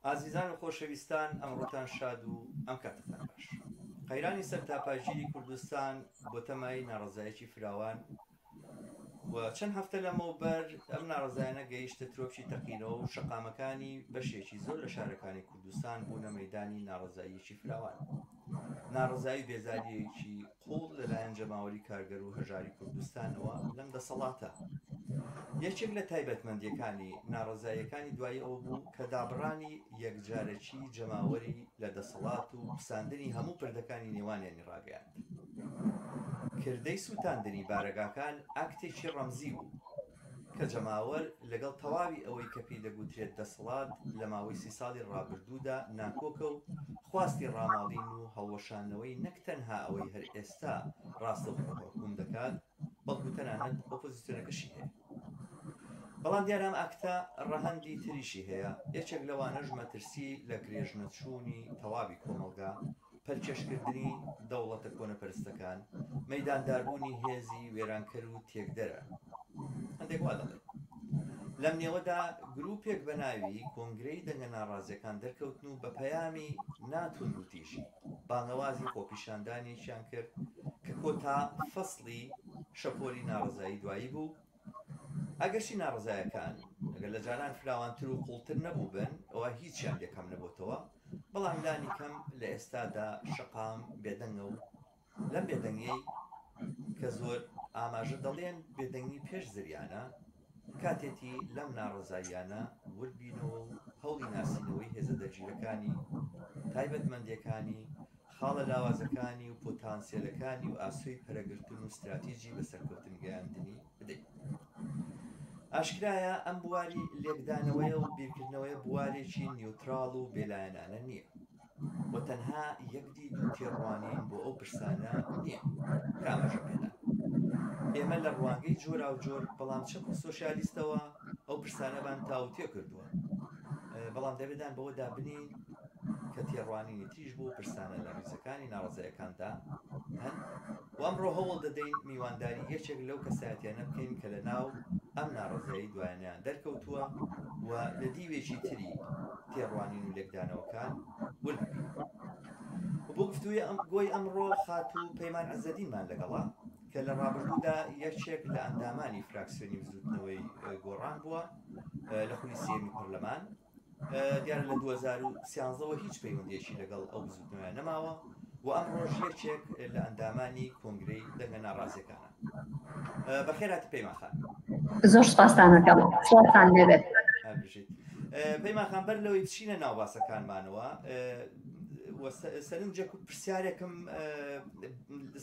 ئازیزان و خۆشەویستان ئەمڕۆتان شاد و ئەم کاتەتان باش. قەیرانی سەرتاپاگیری کوردستان بۆتە مایەی ناڕەزایەکی فراوان و چەند هەفتە لەمەوبەر ئەم ناڕەزایانە گەیشتە ترۆپکی تەقینەوە و شەقامەکانی بەشێکی زۆر لە شارەکانی کوردستان بوونە مەیدانی ناڕەزاییەکی فراوان. ناڕەزایی و بێزارییەکی قووڵ لەلایەن جەماوەری کارگەر و هەژاری کوردستانەوە لەم دەسەڵاتە. یەکێک لە تایبەتمەندییەکانی ناڕەزاییەکانی دوایی ئەوە بوو کە دابڕانی یەکجارەکی جەماوەری لە دەسەڵات و پساندنی هەموو پردەکانی نێوانیانی ڕاگەیاند. کردەی سووتاندنی بارەگاکان ئاکتێکی ڕەمزی بوو کە جەماوەر لەگەڵ تەواوی ئەوەی کە پێی دەگوترێت دەسەڵات لە ماوەی سی ساڵی ڕابردوودا ناکۆکە و خواستی ڕاماڵین و هەڵوەشاندنەوەی نەک تەنها ئەوەی هەر ئێستا ڕاستەوخۆ حوکم دەکات بەڵکو تەنانەت ئۆپۆزیسیۆنەکەشی هەیە. بەڵام دیارە ئەم ئاکتە ڕەهەندی تریشی هەیە، یەکێک لەوانەش مەترسی لە گرێژنەچوونی تەواوی کۆمەڵگا، پەلکێشکردنی دەوڵەتە کۆنەپەرستەکان، مەیدانداربوونی هێزی وێرانکەر و تێکدەرە. هەندێک وا دەڵێن. لەم نێوەدا گرووپێک بە ناوی کۆنگرەی دەنگە ناڕازییەکان دەرکەوتن و بە پەیامی نا توندوتیژی، بانگەوازی خۆپیشاندانێکیان کرد کە کۆتا فەسڵی شەپۆلی ناڕەزایی دوایی بوو، ئەگەرچی ناڕەزایەکان ئەگەر لە جاران فراوانتر و قوڵتر نەبووبن ئەوا هیچیان لێ کەم نەبۆتەوە، بەڵام لانی کەم لە ئێستادا شەقام بێدەنگە و لەم بێدەنگیەی کە زۆر ئاماژە دەڵێن بێدەنگی پێش زریانە، کاتێتی لەم ناڕەزاییانە ورد بینەوە و هەوڵی ناسینەوەی هێزە دەرگیرەکانی، تایبەتمەندیەکانی، خاڵە لاوازەکانی و پۆتانسیەلەکانی و ئاسۆی پەرەگرتن و ستراتیجی بە سەرکەوتن گەیاندنی بدەین. ئاشکرایە ئەم بواری لێکدانەوەیە و بیرکردنەوەیە بوارێکی نیوتراڵ و بێلایەنانە نییە و تەنها یەک دید و تێڕوانین بۆ ئەو پرسانە نییە کە ئاماژە پێدان. ئێمە لە ڕوانگەی جۆراوجۆر بەڵام چەپ و سۆسیالیستەوە ئەو پرسانەمان تاوتوێ کردووە، بەڵام دەبێت دان بەوەدا بنێین کە تێڕوانینی تریش بۆ پرسانە لە ڕیزەکانی ناڕەزایەکاندا هەن و ئەمڕۆ هەوڵ دەدەین میوانداری یەکێک لەو کەسایەتیانە بکەین کە لە ناو ئەم ناڕەزایی دوایانەیان دەرکەوتووە و لە دیوێکی تری تێڕوانین و لێکدانەوەکان ورد ببینەوە. بۆ گفتوگۆی ئەم گۆی ئەمڕۆ خاتوو پەیمان عزەدینمان لەگەڵە کە لە ڕابردوودا یەکێک لە ئەندامانی فراکسیۆنی بزووتنەوەی گۆڕان بووە لە خولی سێیەمی پەرلەمان. دیارە لە 2013ەوە هیچ پەیوەندیەکی لەگەڵ ئەو بزوتنەوەیان نەماوە و ئەمڕۆش یەکێک لە ئەندامانی کۆنگرەی دەنگە ناڕازیەکانە. بەخێرهاتی پەیمان خان. زۆر سپاستان ئەکەم، سڵاوتان لێبێت. هەر بژیت. پەیمان خان بەر لەوەی بچینە ناو باسەکانمانەوە سەرنجێک و پرسیارێکم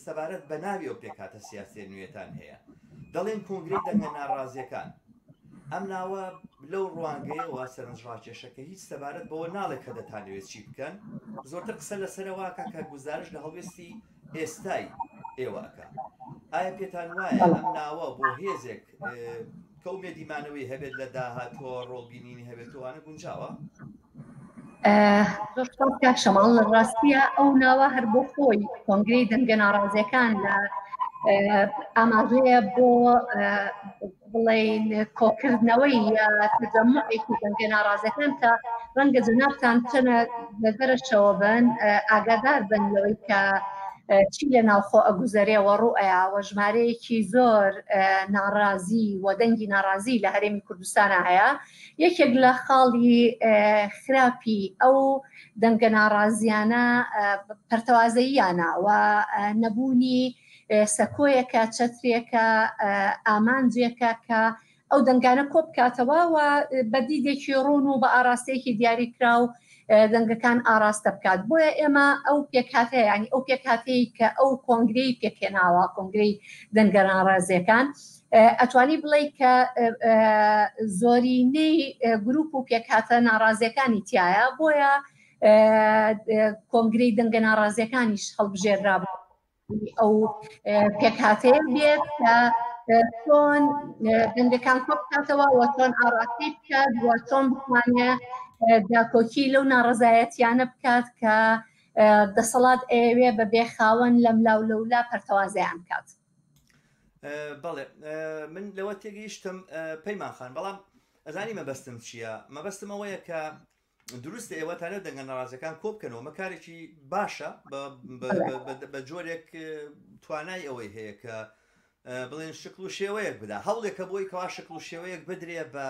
سەبارەت بە ناوی ئەو پێکهاتە سیاسیە نوێتان هەیە. دەڵێن کۆنگرەی دەنگە ناڕازیەکان. ئەم ناوە لەو ڕوانگەیەوە سەرنجڕاکێشە کە هیچ سەبارەت بەوە ناڵێ کە دەتانەوێت چی بکەن، زۆرتر قسە لەسەرەوە ئەکا کە گوزارش لە هەڵوێستی ئێستای ئێوە ئەکا. ئایا پێتان وایە ئەم ناوە بۆ هێزێک کە ئومێدی مانەوەی هەبێت لە داهاتووە ڕۆڵبینینی هەبێت و ئەوانە گونجاوە؟ زۆر سپاس کاک شەماڵ لە ڕاستیە ئەو ناوە هەر بۆ خۆی کۆنگرەی دەنگە ناڕازیەکان لە ئاماژەیە بۆ بڵین کۆکردنەوەی یا تەجەموعێکی دەنگە ناڕازیەکان کە ڕەنگە جەنابتان چەنە لە دەرەشەوە بن ئاگادار بن لەوەی کە چی لە ناوخۆ ئەگوزەرێ و ڕوئەیا و ژمارەیەکی زۆر ناڕازی و دەنگی ناڕازی لە هەرێمی کوردستانە هەیە یەکێک لە خاڵی خراپی ئەو دەنگە ناڕازیانە پەرتەوازەییانە و نەبوونی سەکۆیەکە، چەترێکە، ئامانجێکە کە ئەو دەنگانە کۆبکاتەوە و بە دیدێکی ڕوون و بە ئاراستەیەکی دیاریکراو دەنگەکان ئاراستە بکات. بۆیە ئێمە ئەو پێکهاتەیە، یانی ئەو پێکهاتەی کە ئەو کۆنگرەی پێکهێناوە، کۆنگرەی دەنگە ناڕازیەکان، ئەتوانی بڵێی کە زۆرینەی گروپ و پێکهاتە ناڕازیەکانی تایە، بۆیە کۆنگرەی دەنگە ناڕازیەکانیش هەڵبژێررا بوو ئەو پێکهاتەیە بێت کە چۆن دەنگەکان کۆ بکاتەوە و چۆن ئاراستەی بکات و چۆن بتوانێت داکۆکی لەو ناڕەزایەتیانە بکات کە دەسەڵات ئەیەوێ بە بێخاوەن لەملاو لەولا پەرتەوازەیان بکات. بەڵێ من لەوە تێگەیشتم پەیمان خان، بەڵام ئەزانی مەبەستم چییە؟ مەبەستم ئەوەیە کە دروستە ئێوە تانە دەنگە ناڕازیەکان کۆ بکەنەوە ئەمە کارێکی باشە بە جۆرێک توانای ئەوەی هەیە کە بڵێن شکل و شێوەیەک بدا هەوڵێکە بۆی کەوا شکل و شێوەیەک بدرێ بە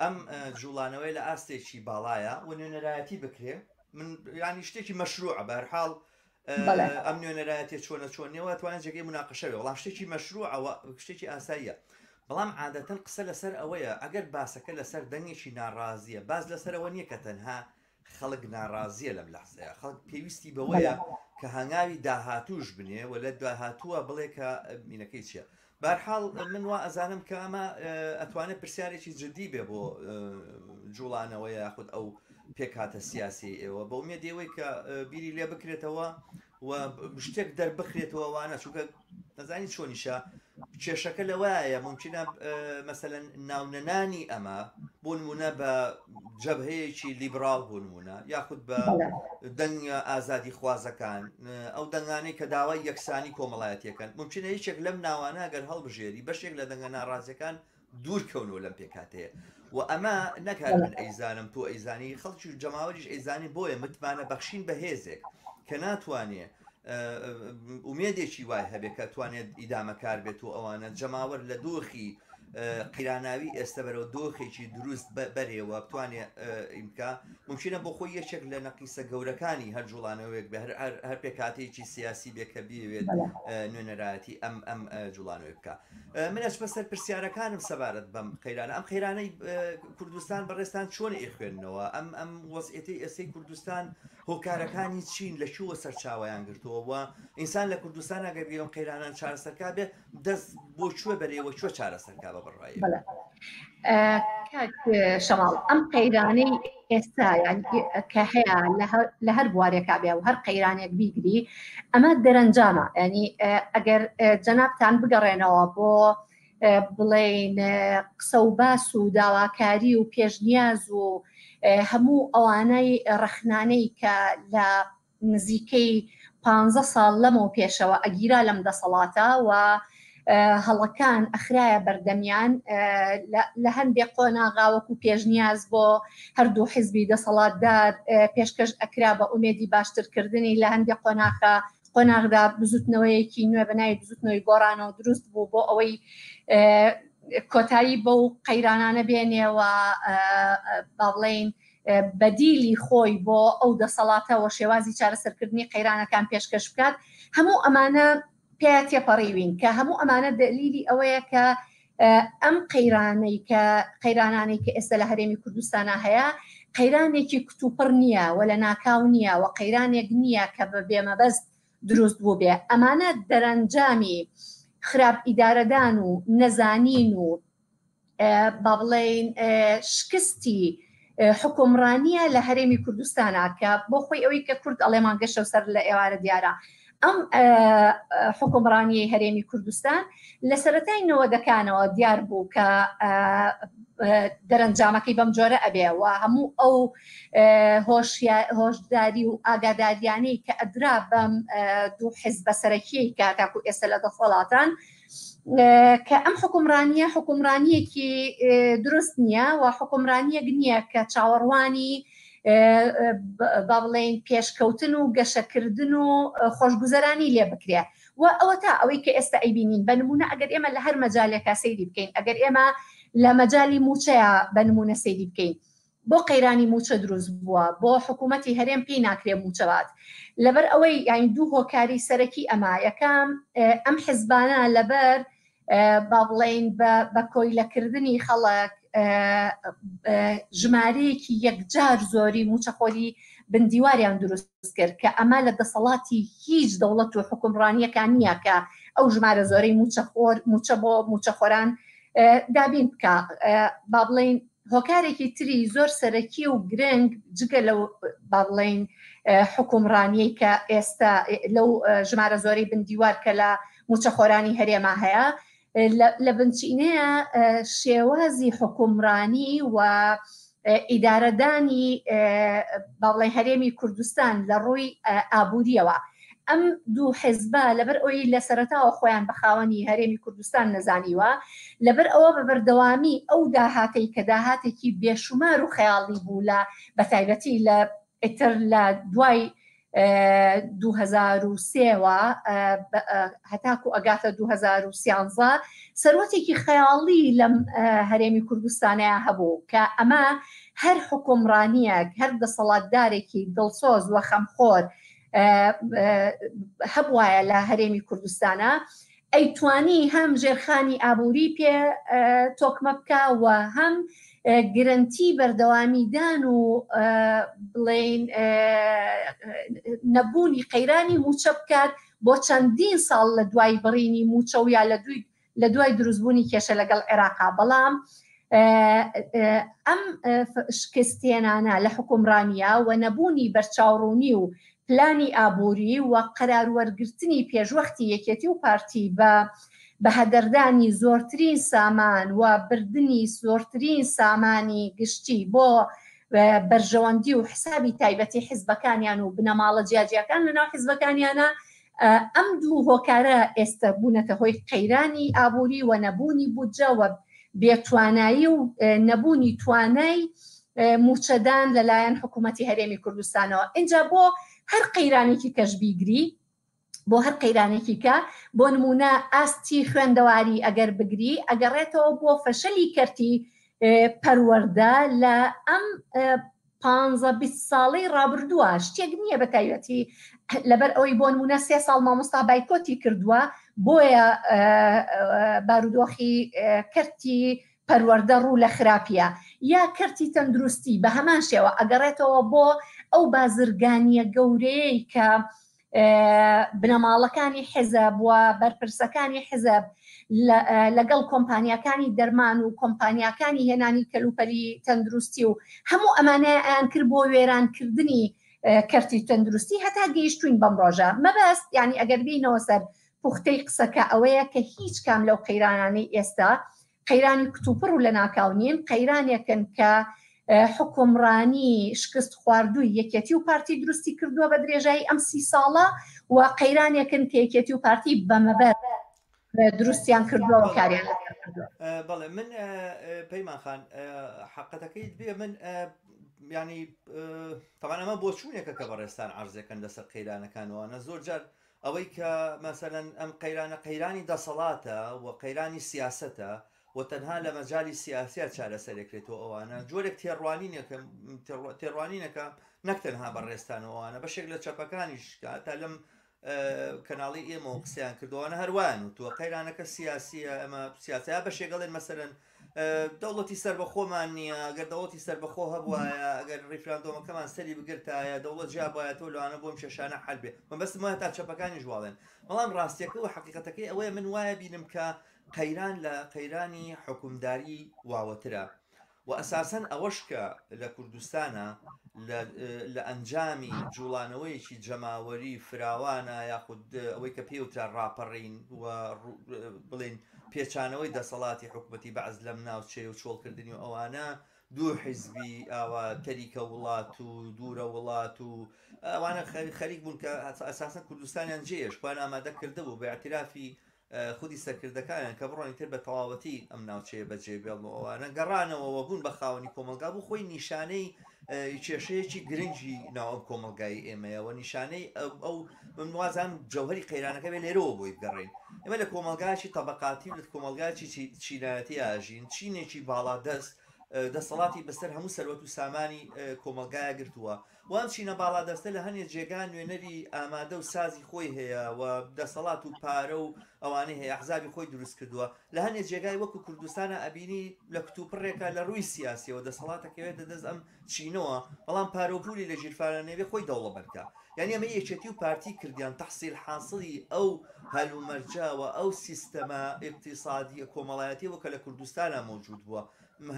ئەم جوڵانەوەی لە ئاستێکی باڵایە و نوێنەرایەتی بکرێ من ینی شتێکی مەشروع بەرحاڵ ئەم نوێنەرایەتیە چۆنە چۆن نیە واتوانێت جێگەی مناقەشە بێ بەڵام شتێکی مەشروعەوە شتێکی ئاساییە بەڵام عادەتەن قسە لەسەر ئەوەیە ئەگەر باسەکە لەسەر دەنگێکی ناڕازیە باس لەسەر ئەوە نییە کە تەنها خەڵک ناڕازیە لەم لەحزەیە خەڵک پێویستی بەوەیە کە هەنگاوی داهاتوش بنێ و لە داهاتووە بڵێ کە مینەکەی چییە بارحاڵ من وا ئەزانم کە ئەمە ئەتوانێت پرسیارێکی جددی بێ بۆ جوڵانەوە یاخود ئەو پێکهاتە سیاسی ئێوە بە ئومێدی ئەوەی کە بیری لێ بکرێتەوە و شتێک دەربخرێتەوە وانە چونکە نەزانی چۆنیشە کێشەکە لەوایە ممکنە مەسەلەن ناونەنانی ئەمە بۆ نمونە بە جەبهەیەکی لیبراڵ بۆ نمونە یاخود بە دەنگە ئازادی خوازەکان ئەو دەنگانەی کە داوای یەکسانی کۆمەڵایەتیەکەن ممکنە یەکێک لەم ناوانە گەر هەڵبژێری بەشێک لە دەنگە ناڕازیەکان دوور کەونەوە لەم پێکهاتەیە و ئەمە نەک هەر من ئەیزانم تۆ ئەیزانی خەڵکی و جەماوەریش ئەیزانی بۆیە متمانە بەخشین بە هێزێک کە ناتوانێ ئومێدێکی وای هەبێ کە توانێت ئیدامەکار بێت و ئەوانە جەماوەر لە دۆخی قیراناوی ئێستا بەرەو دۆخێکی دروست بەرێوە بتوانێ ئیمکا ممکنە بۆ خۆی یەکێک لە نەقیسە گەورەکانی هەر جوڵانەوەیەک بە هەر پێکاتێکی سیاسی بێ کە بیەوێت نوێنەرایەتی ئەم ئەم جوڵانەوەی بکە من ئەچمە سەر پرسیارەکانم سەبارەت بەم قەیرانە ئەم قەیرانەی کوردستان بەڕێزتان چۆن ئەیخوێننەوە ئەم ئەم وەزعیەتەی ئێستەی کوردستان هۆکارەکانی چین لە کوێوە سەرچاوەیان گرتووە و ئینسان لە کوردستان ئەگەر بێ ئەم قەیرانان چارەسەرکا بێ دەست بۆ کوێ بەرێ و کوێ چارەسەرکا بە بڕوای بەڵێ کاک شەماڵ ئەم قەیرانەی ئێستا کە هەیە لە هەر بوارێکا بێ و هەر قەیرانێک بیگری ئەمە دەرەنجامە ینی ئەگەر جەنابتان بگەڕێنەوە بۆ بڵین قسە و باس و داواکاری و پێشنیاز و هەموو ئەوانەی ڕەخنانەی کە لە نزیکەی پانزە ساڵ لەمەو پێشەوە ئەگیرا لەم دەسەڵاتە و هەڵەکان ئەخرایە بەردەمیان لە هەندێک قۆناغا وەکو پێشنیاز بۆ هەردوو حیزبی دەسەڵاتدار پێشکەش ئەکرا بە ئومێدی باشترکردنی لە هەندێک قۆناخە قۆناغدا بزوتنەوەیەکی نوێ بە ناوی بزوتنەوەی گۆڕانەوە دروست بوو بۆ ئەوەی کۆتایی بەو قەیرانانە بێنێ و با بڵێین بەدیلی خۆی بۆ ئەو دەسەڵاتە و شێوازی چارەسەرکردنی قەیرانەکان پێشکەش بکات، هەموو ئەمانە پیا تێپەڕیوین کە هەموو ئەمانە دەلیلی ئەوەیە کە ئەم قەیرانەی کە قەیرانانەی کە ئێستا لە هەرێمی کوردستانە هەیە قەیرانێکی کتوپڕ نییە و لە ناکاو نییە و قەیرانێک نییە کە بە بێمەبەست دروست بووبێ ئەمانە دەرەنجامی خراپ ئیدارەدان و نەزانین و با بڵێین شکستی حکومڕانیە لە هەرێمی کوردستانە کە بۆ خۆی ئەوەی کە کورد ئەڵێ مانگەشە و سەر لە ئێوارە دیارە ئەم حکومڕانیەی هەرێمی کوردستان لە سەتای نەوەدەکانەوە دیار بوو کە دەرەنجامەکەی بەم جۆرە ئەبێ و هەموو ئەو هۆشداری و ئاگاداریانەی کە ئەدرا بەم دوو حزبە سەرەکیەی کە تاکو ئێستا لە دەسەڵاتان کە ئەم حکومڕانیە حکومڕانیەکی دروست نییە و حکومڕانیەک نییە کە چاوەڕوانی با بڵێین پێشکەوتن و گەشەکردن و خۆشگوزەرانی لێ بکرێ و ئەوە تا ئەوەی کە ئێستا ئەیبینین بە نمونە ئەگەر ئێمە لە هەر مەجالێکا سەیری بکەین ئەگەر ئێمە لە مەجالی موچەیە بە نمونە سەیری بکەین بۆ قەیرانی مووچە دروست بووە، بۆ حکوومەتی هەرێم پێی ناکرێ مووچە بات؟ لەبەر ئەوەی یانی دوو هۆکاری سەرەکی ئەمە، یەکەم ئەم حزبانە لەبەر با بڵێین بە کۆیلەکردنی خەڵک ژمارەیەکی یەکجار زۆری مووچەخۆری بندیواریان دروست کرد کە ئەمە لە دەسەڵاتی هیچ دەوڵەت و حکومڕانیەکان نییە کە ئەو ژمارە زۆرەی مووچەخۆر مووچە بۆ مووچەخۆران دابین بکە با بڵێین هۆکارێکی تری زۆر سەرەکی و گرنگ جگە لەو با بڵێین حکومڕانیەی کە ئێستا لەو ژمارە زۆرەی بندیوار کە لە موچەخۆرانی هەرێما هەیە لە بنچینەیە شێوازی حکومڕانی و ئیدارەدانی با بڵێن هەرێمی کوردستان لە ڕووی ئابووریەوە. ئەم دوو حزبە لەبەر ئەوەی لە سەرەتاوە خۆیان بە خاوەنی هەرێمی کوردستان نەزانیوە، لەبەر ئەوە بە بەردەوامی ئەو داهاتەی کە داهاتێکی بێشومار و خەیاڵی بوو لە بەتایبەتی لە ئیتر لە دوای 2003وە هەتاکو ئەگاتە 2013 سەروەتێکی خەیاڵی لەم هەرێمی کوردستانەیە هەبوو کە ئەمە هەر حکومڕانیەک هەر دەسەڵاتدارێکی دڵسۆز وە خەمخۆر هەبوایە لە هەرێمی کوردستانە ئەیتوانی هەم ژێرخانی ئابووری پێ تۆکمە بکە و هەم گرنتی بەردەوامیدان و بڵین نەبوونی قەیرانی موچە بکات بۆ چەندین ساڵ لە دوای بڕینی موچە و یا لە دوی لە دوای دروستبوونی کێشە لەگەڵ عێراقا، بەڵام ئەم شکستهێنانە لە حوکمڕانییە و نەبوونی بەرچاوڕوونی و پلانی ئابووری و قەرار وەرگرتنی پێشوەختی یەکێتی و پارتی بە بەهەدەردانی زۆرترین سامان و بردنی زۆرترین سامانی گشتی بۆ بەرژەوەندی و حسابی تایبەتی حزبەکانیان و بنەماڵە جیاجیاکان لەناو حزبەکانیانە ئەم دوو هۆکارە ئێستە بوونەتە هۆی قەیرانی ئابووری و نەبوونی بودجە و بێتوانایی و نەبوونی توانای مووچەدان لەلایەن حکوومەتی هەرێمی کوردستانەوە. ئینجا بۆ هەر قەیرانێکی کەش بیگری، بۆ هەر قەیرانێکی کە بۆ نموونە ئاستی خوێندەواری ئەگەر بگری ئەگەڕێتەوە بۆ فەشەلی کەرتی پەروەردە لە ئەم پانزە 20 ساڵەی ڕابردووە شتێک نییە بە تایبەتی لەبەر ئەوەی بۆ نمونە سێ ساڵ مامۆستا بایکۆتی کردووە بۆیە بارودۆخی کەرتی پەروەردە ڕوو لە خراپیە یا کەرتی تەندروستی بە هەمان شێوە ئەگەڕێتەوە بۆ ئەو بازرگانیە گەورەیەی کە بنەماڵەکانی حیزب و بەرپرسەکانی حیزب لەگەڵ کۆمپانیاکانی دەرمان و کۆمپانیاکانی هێنانی کەلوپەلی تەندروستی و هەموو ئەمانەیان کرد بۆ وێرانکردنی کەرتی تەندروستی هەتا گەیشتوین بەم ڕۆژە. مەبەست یعنی ئەگەر بینەوە سەر پوختەی قسەکە ئەوەیە کە هیچ کام لەو قەیرانانەی ئێستا قەیرانی کتوپڕ و لەناکاو نین، قەیرانێکن کە حوکمڕانی شکست خواردووی یەکێتی و پارتی دروستی کردووە بە درێژایی ئەم سی ساڵە و قەیرانێکن کە یەکێتی و پارتی بە مەبەست دروستیان کردووە و کاریان لەسەر کردووە. بەڵێ من پەیمان خان حەقەتەکەیت بێ من ینی تەمان ئەمە بۆچوونێکە کە بەڕێستان عرضەکەن لەسەر قەیرانەکانەوەە زۆر جار ئەوەی کە مەسەلەن ئەم قەیرانە قەیرانی دەسەڵاتە و قەیرانی سیاسەتە و تەنها لە مەجالی سیاسیا چارەسەرێکرێتەوە ئەوانە جۆرێک تێڕوانینێکە تێڕوانینەکە نەک تەنها بەڕێزتان و ئەوانە بەشێک لە چەپەکانیش تا لەم کەناڵی ئێمە و قسەیان کردوانە هەروایان و تۆ قەیرانەکە سیاسیە ئەمە سیاسیا بەشێگەڵێن مەسەرەن دەوڵەتی سەربەخۆمان نییە، گەر دەوڵەتی سەربەخۆ هەبوایە، ئەگەر ڕیفراندۆمەکەمان سەری بگرتایە، دەوڵەت جیابوایەتەوە لەوانە بۆ ئەم کێشانە حەل بێ. مەبەستم وایە تا چەپەکانیش واڵێن. بەڵام ڕاستیەکە و حەقیقەتەکەی ئەوەیە من وایە بینم کە قەیران لە قەیرانی حوکمداری واوەترە و ئەساسەن ئەوەش کە لە کوردستانە لە ئەنجامی جوڵانەوەیەکی جەماوەری فراوانە یاخود ئەوەی کە پێوترا ڕاپەڕین و بڵێن پێچانەوەی دەسەڵاتی حکومەتی بەعس لەم ناوچەیە و چۆڵکردنی و ئەوانە دوو حیزبی ئاوا تەریکە وڵات و دوورە وڵات و ئەوانە خەریک بوون کە ئەساسەن کوردستانیان جێش خۆیان ئامادە کردبوو بە اعترافی خودی سەرکردەکانیان کە بڕۆن ئیتر بە تەواوەتی ئەم ناوچەیە بەجێ بێڵن و ئەوانە گەڕانەوە و بوون بە خاوەنی کۆمەڵگا بوو خۆی نیشانەی کێشەیەکی گرنگی ناو ئەم کۆمەڵگای ئێمەیە و نیشانەی ئەو من وازان جەوهری قەیرانەکە بێ لێرەوە بۆی بگەڕین ئێمە لە کۆمەڵگایکی تەبقاتی و لە کۆمەڵگایکی چینایەتی ئاژین چینێکی باڵادەست دەسەڵاتی بەسەر هەموو سەروەت و سامانی کۆمەڵگایە گرتووە و ئەم چینە باڵادەستە لە هەنێ جێگا نوێنەری ئامادە و سازی خۆی هەیە و دەسەڵات و پارە و ئەوانەی هەیە ئەحزابی خۆی دروست کردووە لە هەنێ جێگای وەکو کوردستانە ئەبینی لە کتوپڕێکا لە ڕووی سیاسیەوە دەسەڵات ئەکەوێتە دەست ئەم چینەوە بەڵام پارە و پولی لە ژیرفانە نەبێ خۆی دەوڵەمەند کا یانی ئەمە یەکێتی و پارتی کردیان تەحسیل حاسڵی ئەو هەلومەرجە و ئەو سیستەمە ئیقتیسادیە کۆمەڵایەتیە بوو کە لە کوردستانا مەوجود بووە.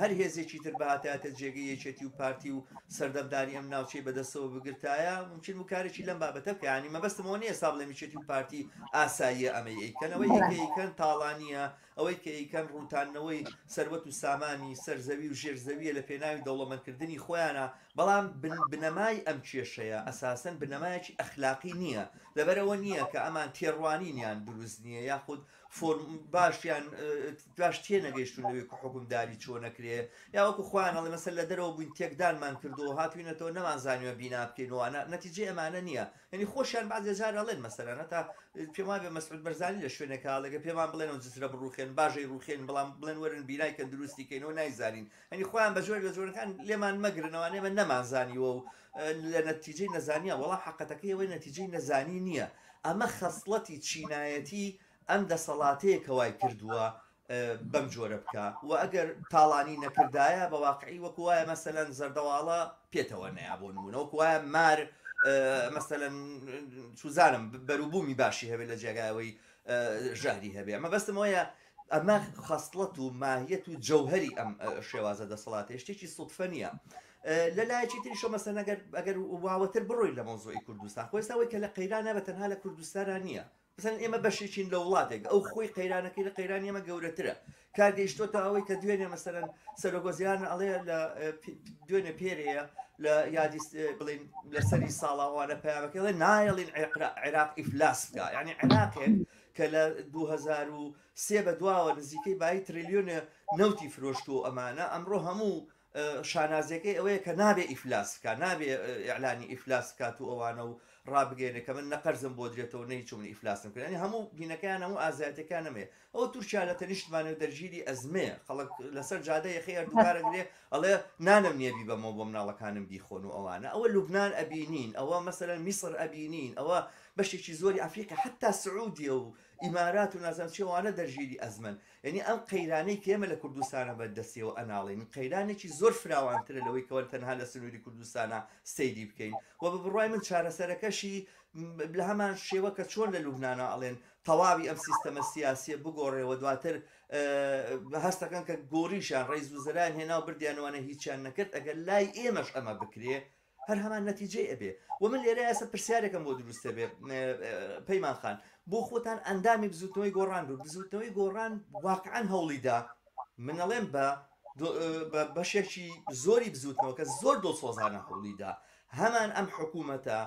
هەر هێزێکی تر بهاتایەتە جێگەی یەکێتی و پارتی و سەردەمداری ئەم ناوچەی بەدەستەوە بگرتایە ممکن بوو کارێکی لەم بابەتە بکە یانی مەبەستم ئەوە نییە ئێستا بڵێم یەکێتی و پارتی ئاساییە ئەمەی ئەیکەن ئەوەی کە ئەیکەن تاڵانییە ئەوەی کە ئەیکەن ڕووتاندنەوەی سەروەت و سامانی سەر زەوی و ژێر زەویە لە پێناوی دەوڵەمەندکردنی خۆیانە بەڵام بن بنەمای ئەم کێشەیە ئەساسەن بنەمایەکی ئەخلاقی نییە لەبەرئەوە نییە کە ئەمان تێڕوانینیان دروست نییە یاخود فۆرم باشیان باش تێنەگەیشتون لەوەی کە حوکمداری چۆن ئەکرێ یا وەکو خۆیان ئەڵێ مەسەل لە دەرەوە بووین تێکدانمان کردووە هاتوینەتەوە نەمانزانیوە بینا بکەین و ئەوانە نەتیجەی ئەمانە نییە یعنی خۆشیان بەعزێ جار ئەڵێن مەسەلەن هەتا پێم وابێ مەسعود بەرزانی لە شوێنێکا ئەڵێ گەر پێمان بڵێن ئەو جسرە بڕوخێن باش ئەیڕوخێن بەڵام بڵێن وەرن بینای کەن دروستی کەینەوە نایزانین یعنی خۆیان بە جۆرێک لە جۆرەکان لێمان مەگرنەوە ئێمە نەمانزانیوە و لە نەتیجەی نەزانیە وەڵام حەقەتەکەی ئەوەی نەتیجەی نەزانی نییە ئەمە خەسڵەتی چینایەتی ئەم دەسەڵاتەیە کە وای کردووە بەم جۆرە بکا و ئەگەر تاڵانی نەکردایە بە واقعی وەکو وایە مەسەلەن زەردەواڵە پێتەوە نەیا بۆ نمونە وەکو وایە مار مەسەلەن چوزانم بەروبوومی باشی هەبێت لە جێگایەوەی ژەهری هەبێ مەبەستم ئەوەیە ئەمە خەسڵەت و ماهیەت و جەوهری ئەم شێوازە دەسەڵاتێ شتێکی سوتفە نییە لە لایەکی تریشەوە مەسەن ئەگەر ئەگەر واوەتر بڕۆین لە مەوزوعی کوردستان خۆ ئێستا ئەوەی کە لە قەیرانە بە تەنها لە کوردستانا نییە مەسەن ئێمە بەشێکین لە وڵاتێک ئەو خۆی قەیرانەکەی لە قەیرانی ئێمە گەورەترە کار گەیشتۆتە ئەوەی کە دوێنێ مەسەرەن سەرۆک وەزیران ئەڵێ لە دوێنێ پێرەیە لە یادی بڵین لەسەری ساڵاوانە پەیامەکەی ئەڵێ نایەڵین عێراق ئیفلاس بکە یعنی عێراقێک کە لە 2003 بە دواوە نزیکەی بایی تریلیۆنە نەوتی فرۆشت و ئەمانە ئەمڕۆ هەموو شانازیەکەی ئەوەیە کە نابێ ئیفلاس بکا نابێ ئیعلانی ئیفلاس بکات و ئەوانە و ڕابگەێنێ کە من نە قەرزم بۆ درێتەوە نە هیچ و من ئیفلاسم کرد یعنی هەموو بینەکەیان هەموو ئازایەتەکان ئەمەیە ئەوە تورکیا لە تەنیشتمانە و دەرگیری ئەزمەیە خەڵک لەسەر جادە یەخەی ئەردوگارە گرێ ئەڵێ نانم نییە بیبەمەوە بۆ مناڵەکانم بیخۆن و ئەوانە ئەوە لوبناان ئەبینین ئەوە مەسەلەن میسر ئەبینین ئەوە بەشێکی زۆری ئەفریقا حتا سعودیە و ئیمارات و نازانم چی ئەوانە دەرگیری ئەزمەن یەنی ئەم قەیرانەی کە ئێمە لە کوردستانا بە دەستیەوە ئەناڵێنین قەیرانێکی زۆر فراوانترە لەوەی کەوە تەنها لە سنووری کوردستانا سەیری بکەین و بە بڕوای من چارەسەرەکەشی لە هەمان شێوە کە چۆن لە لوبنانا ئەڵێن تەواوی ئەم سیستەمە سیاسیە بگۆڕێ و دواتر هەستەکەن کە گۆریشیان ڕیز وزەرایان هێنا و بردیانوانە هیچیان نەکرد ئەگەر لای ئێمەش ئەمە بکرێ هەر هەمان نەتیجەی ئەبێ وە من لێرە ئێستا پرسیارێکم بۆ دروست دەبێ پەیمان خان بۆ خۆتان ئەندامی بزوتنەوەی گۆڕان بوو بزوتنەوەی گۆڕان واقعا هەوڵی دا من ئەڵێم بە بە بەشێکی زۆری بزوتنەوەکە زۆر دڵسۆزانە هەوڵی دا هەمان ئەم حکوومەتە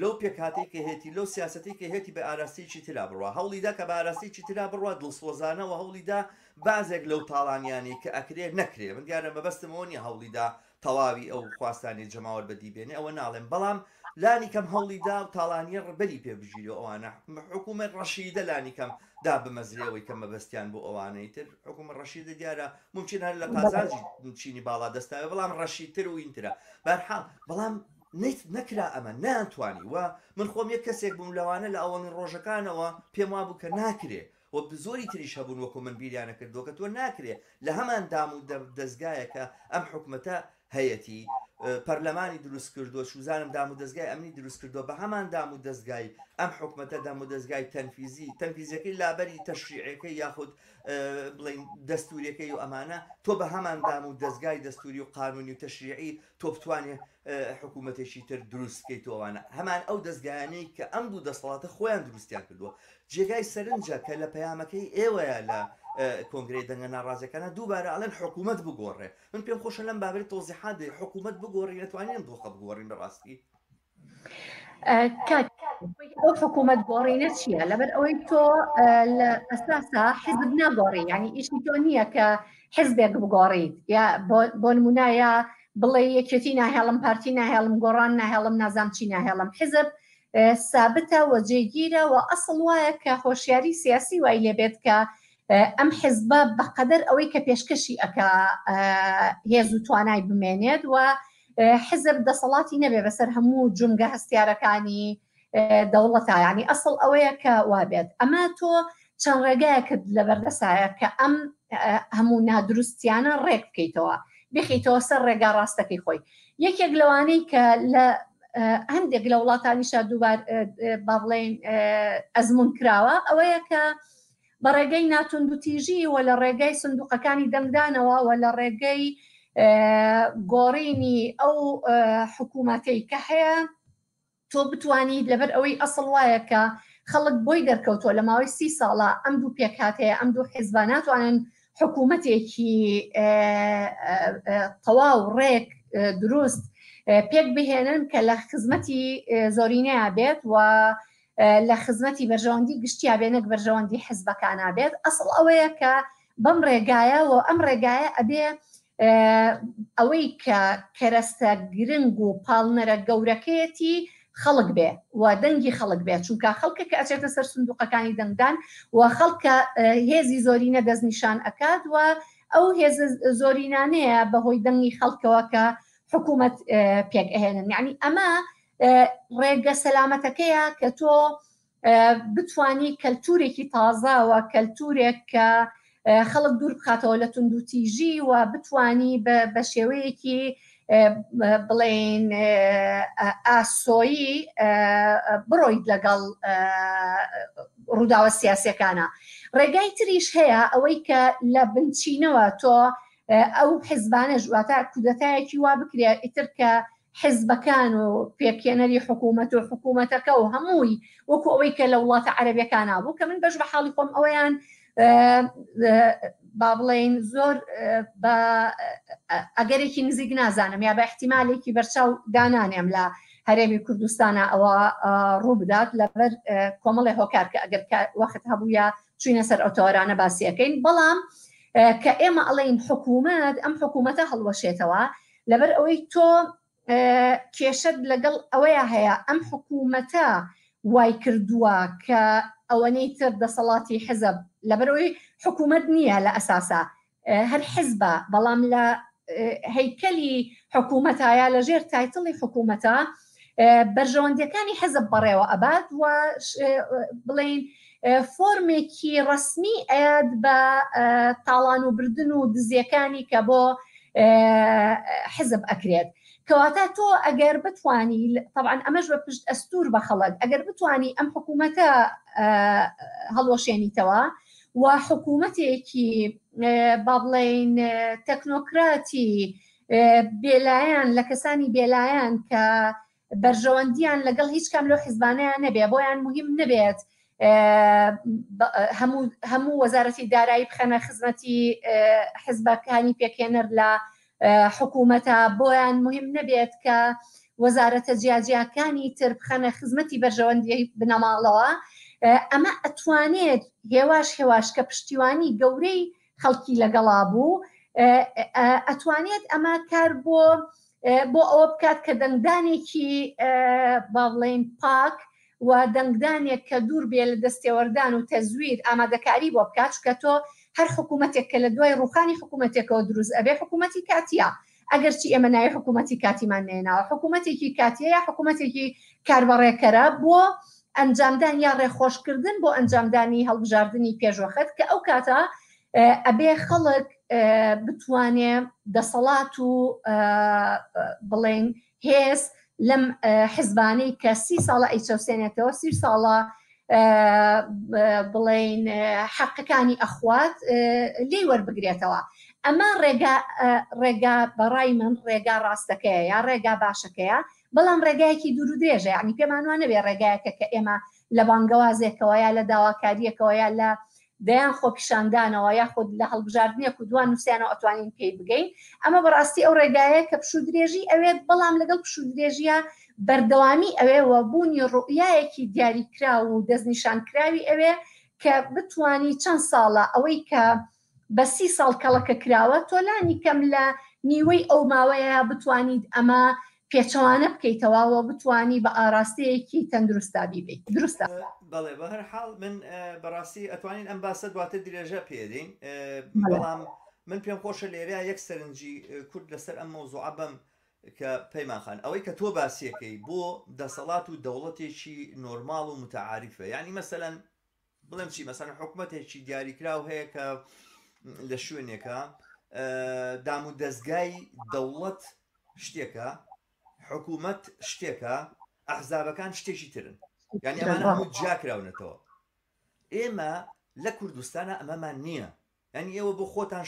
لەو پێکهاتەی کە هێتی لەو سیاسەتی کە هێتی بە ئاراستەیەکی ترا بڕوا هەوڵیدا کە بە ئاراستەیەکی ترا بڕوا دڵسۆزانەوە هەوڵیدا بازێک لەو تاڵانیانەی کە ئەکرێ نەکرێ من دیارە مەبەستم ئەوە نییە هەوڵیدا تەواوی ئەو خواستانەی جەماوەر بەدی بێنێ ئەوە ناڵێم بەڵام لانی کەم هەوڵی دا و تاڵانیە ڕبەری پێ بگیرێ و ئەوانە حکوومەت ڕەشیدە لانی کەم دا بمەزرێ ئەوەی کە مەبەستیان بۆ ئەوانەی تر حکوومەت ڕەشیدە دیارە ممکن هەر لە قازانجی چینی باڵا دەستاوێ بەڵام ڕەشیدتر و ئینترە بەرحاڵ بەڵام نەکرا ئەمە نەیانتوانی و من خۆم یەک کەسێک بووم لەوانە لە ئەوەڵین ڕۆژەکانەوە پێم وابوو کە ناکرێ و زۆری تریش هەبوون وەکو من بیریانە کردووە کە تۆ ناکرێ لە هەمان دام و دەزگایە کە ئەم حکومەتە هەیەتی پەرلەمانی دروست کردووە چوزانم دام و دەزگای ئەمنی دروست کردووە بە هەمان دام و دەزگای ئەم حکومەتە دام و دەزگای تەنفیزی تەنفیزیەکەی لابەری تەشریعەکەی یاخود بڵین دەستوریەکەی و ئەمانە تۆ بە هەمان دام و دەزگای دەستوری و قانونی و تەشریعی تۆ بتوانێ حکوومەتێکی تر دروست بکەیت و ئەوانە هەمان ئەو دەزگایانەی کە ئەم دوو دەسەڵاتە خۆیان دروستیان کردووە جێگای سەرنجە کە لە پەیامەکەی ئێوەیە لە کۆنگرەی دەنگە ناڕازیەکانە دووبارە ئەڵێن حکوومەت بگۆڕێ من پێم خۆشە لەم بابەتی تۆزیحات دێ حکوومەت بگۆڕین ئەتوانین ئەم دۆخە بگۆڕین بەڕاستی کاک ئەو حکوومەت گۆڕینە چییە لەبەر ئەوەی تۆ لە ئەساسا حزب ناگۆڕی یعنی ئیشی تۆ نییە کە حزبێک بگۆڕیت یا بۆ نمونە یا بڵێ یەکێتی ناهێڵم پارتی ناهێڵم گۆڕان ناهێڵم نازام چی ناهێڵم حزب سابتە و جێگیرە و ئەسڵ وایە کە هۆشیاری سیاسی وای لێبێت کە ئەم حزبە بەقەدەر ئەوەی کە پێشکەشی ئەکا هێز و توانای بمێنێت و حزب دەسەڵاتی نەبێ بەسەر هەموو جومگە هەستیارەکانی دەوڵەتە ینی ئەسڵ ئەوەیە کە وابێت ئەمە تۆ چەند ڕێگایەکت لەبەردەسایە کە ئەم هەموو نادروستیانە ڕێک بکەیتەوە بخیتەوە سەر ڕێگا ڕاستەکەی خۆی یەکێک لەوانەی کە لە هەندێک لە وڵاتانیشا دووبار با بڵێین ئەزمون کراوە ئەوەیە کە بە ڕێگەی ناتوندوتیژی و لە ڕێگەی سندوقەکانی دەنگدانەوە و لە ڕێگەی گۆڕینی ئەو حکوومەتەی کە هەیە تۆ بتوانیت لەبەر ئەوەی ئەسڵ وایە کە خەڵک بۆی دەرکەوتووە لە ماوەی سی ساڵە ئەم دوو پێکهاتەیە ئەم دوو حیزبە ناتوانن حکوومەتێکی تەواو ڕێک دروست پێک بهێنن کە لە خزمەتی زۆرینەیە بێت و لە خزمەتی بەرژەوەندی گشتیا بێ نەک بەرژەوەندی حزبەکانا بێت ئەسڵ ئەوەیە کە بەم ڕێگایە و ئەم ڕێگایە ئەبێ ئەوەی کە کەرەستە گرنگ و پاڵنەرە گەورەکەیەتی خەڵک بێ و دەنگی خەڵک بێ چونکە خەڵکە کە ئەچێتە سەر سندوقەکانی دەنگدان و خەڵکە هێزی زۆرینە دەستنیشان ئەکات و ئەو هێزە زۆرینانەیە بەهۆی دەنگی خەڵکەوە کە حکوومەت پێک ئەهێنن یعنی ئەمە ڕێگە سەلامەتەکەیە کە تۆ بتانی کەلتورێکی تازە و کەلتورێک کە خەڵک دوور بخاتەوە لە توندوتیژی و بتانی بە شێوەیەکی بڵێن ئاسۆیی بڕۆیت لەگەڵ ڕووداوە سیاسەکانە ڕێگای تریش هەیە ئەوەی کە لە بنچینەوە تۆ ئەو حزبانەش واتە کودەتایەکی وا بکرێت ئیتر کە حزبەکان و پێکهێنەری حکوومەت و حکوومەتەکە و هەمووی وەکو ئەوەی کە لە وڵاتە عەرەبیەکانا بوو کە من بەش بە حاڵی خۆم ئەوەیان با بڵێین زۆر بە ئەگەرێکی نزیک نازانم یا بە احتیمالێکی بەرچاو دانانێم لە هەرێمی کوردستانە ئەوە ڕوو بدات لەبەر کۆمەڵی هۆکار کە ئەگەر وەخت هەبووە چوینە سەر ئەو تەوەرانە باسیەکەین بەڵام کە ئێمە ئەڵێین حکوومەت ئەم حکوومەتە هەڵوەشێتەوە لەبەر ئەوەی تۆ کێشەت لەگەڵ ئەوەیە هەیە ئەم حکوومەتە وای کردووە کە ئەوەنەی تر دەسەڵاتی حزب لەبەرەوەی حکوومەت نییە لە ئەساسا هەر حزبە بەڵام لە هەیکەلی حکوومەتە یا لە ژێر تایتڵی حکوومەتە بەرژەوەندیەکانی حزب بەڕێوە ئەبات و بڵین فۆرمێکی ڕسمی ئەیاد بە تاڵان و بردن و دزیەکانی کە بۆ حزب ئەکرێت کەواتە تۆ ئەگەر بتانی طبعا ئەمەش بە پشت ئەستور بە خەڵک ئەگەر بتانی ئەم حکوومەتە هەڵوەشێنیتەوە و حکوومەتێکی با بڵین تەکنۆکراتی بێلایەن لە کەسانی بێلایەن کە بەرژەوەندیان لەگەڵ هیچ کام لەو حزبانەیان نەبێ بۆیان مهم نەبێت هەموو وەزارەتی دارایی بخەنە خزمەتی حزبەکانی پێکهێنەر لە حکوومەتە بۆیان مهم نەبێت کە وەزارەتە جیاجیاکانی تر بخەنە خزمەتی بەرژەوەندی بنەماڵەوە ئەمە ئەتوانێت هێواش هێواش کە پشتیوانی گەورەی خەڵکی لەگەڵا بوو ئەتوانێت ئەمە کار بۆ بۆ ئەوە بکات کە دەنگدانێکی با بڵێین پاک و دەنگدانێک کە دوور بێ لە دەستێوەردان و تەزویر ئامادەکاری بۆ بکات چونکە تۆ هەر حکوومەتێک کە لە دوای ڕووخانی حکوومەتێکەوە دروست ئەبێ حکوومەتی کاتیە ئەگەرچی ئێمە ناوی حکوومەتی کاتیمان نێناوە حکوومەتێکی کاتیە یا حکوومەتێکی کاربەڕێکەرە بۆ ئەنجامدان یا ڕێخۆشکردن بۆ ئەنجامدانی هەڵبژاردنی پێشوەخت کە ئەو کاتە ئەبێ خەڵک بتوانێ دەسەڵات و بڵێن هێز لەم حزبانەی کە سی ساڵە ئەیچەوسێنێتەوە سی ساڵە بڵین حەقەکانی ئەخوات لێی وەربگرێتەوە ئەمە ڕێگا ڕێگا بەڕای من ڕێگا ڕاستەکەیە یا ڕێگا باشەکەیە بەڵام ڕێگایەکی دوور و درێژە یعنی پێمان وانە بێ ڕێگایەکە کە ئێمە لە بانگەوازێکەوە یا لە داواکاریەکەوە یا لە دەیان خۆپیشاندانەوە یاخود لە هەڵبژاردنێک و دوان نووسیانەوە ئەتوانین پێی بگەین ئەمە بەڕاستی ئەو ڕێگایە کە پشوو درێژی ئەوێت بەڵام لەگەڵ پشوو درێژیە بەردەوامی ئەوێ و بوونی ڕوئیایەکی دیاریکراو و دەستنیشانکراوی ئەوێ کە بتانی چەند ساڵە ئەوەی کە بە سی ساڵ کەڵەکە کراوە تۆ لانی کەم لە نیوەی ئەو ماوەیە بتوانیت ئەمە پێچەوانە بکەیتەوە و بتانی بە ئاراستەیەکی تەندروستا بیبەیت دروستە. بەڵێ بە هەر حاڵ من بەڕاستی ئەتوانین ئەم باسە دواتر درێژە پێدەین بەڵام من پێم خۆشە لێرە یەک سەرنجی کورد لەسەر ئەم مەوزوعە بەم کە پەیمان خان ئەوەی کە تۆ باسیەکەی بۆ دەسەڵات و دەوڵەتێکی نۆرماڵ و متعاریفە یعنی مەسەلەن بڵێم چی مەسەن حکومەتێکی دیاریکراو هەیە کە لە شوێنێکە دام و دەستگای دەوڵەت شتێکە حکوومەت شتێکە ئەحزابەکان شتێکی ترن یعنی ئەمانە هەموو جیاکراونەتەوە ئێمە لە کوردستانا ئەمەمان نییە یانی ئێوە بۆ خۆتان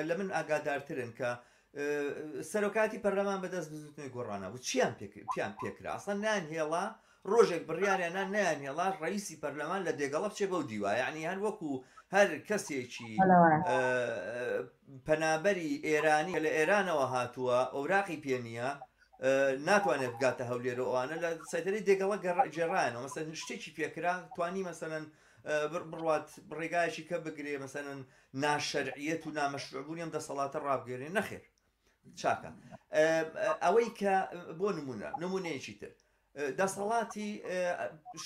لە من ئاگادارترن کە سەرۆکاتی پەرلەمان بەدەست بزوتنەوەی گۆڕانە بوو چیان پیان پێکرا ئەسڵەن نان هێڵا ڕۆژێک بڕیاریان نیان هێڵا ڕئیسی پەرلەمان لە دێگەڵە بچێ بەو دیوە یعنی هەر وەکو هەر کەسێکی پەنابەری ئێرانی لە ئێرانەوە هاتووە ئەوراقی پێ نییە ناتوانێت بگاتە هەولێر و ئەوانە لە سەیتەرەی دێگەڵە گێڕایانەوە مەسەن شتێکی پێکرا توانی مەسەلەن بڕوات ڕێگایەکی کە بگرێ مەسەلەن ناشەرعیەت و نامەشروعبوونی ئەم دەسەڵاتە ڕابگەێنێ نەخێر چاکە ئەوەی کە بۆ نمونە نمونەیەکی تر دەسەڵاتی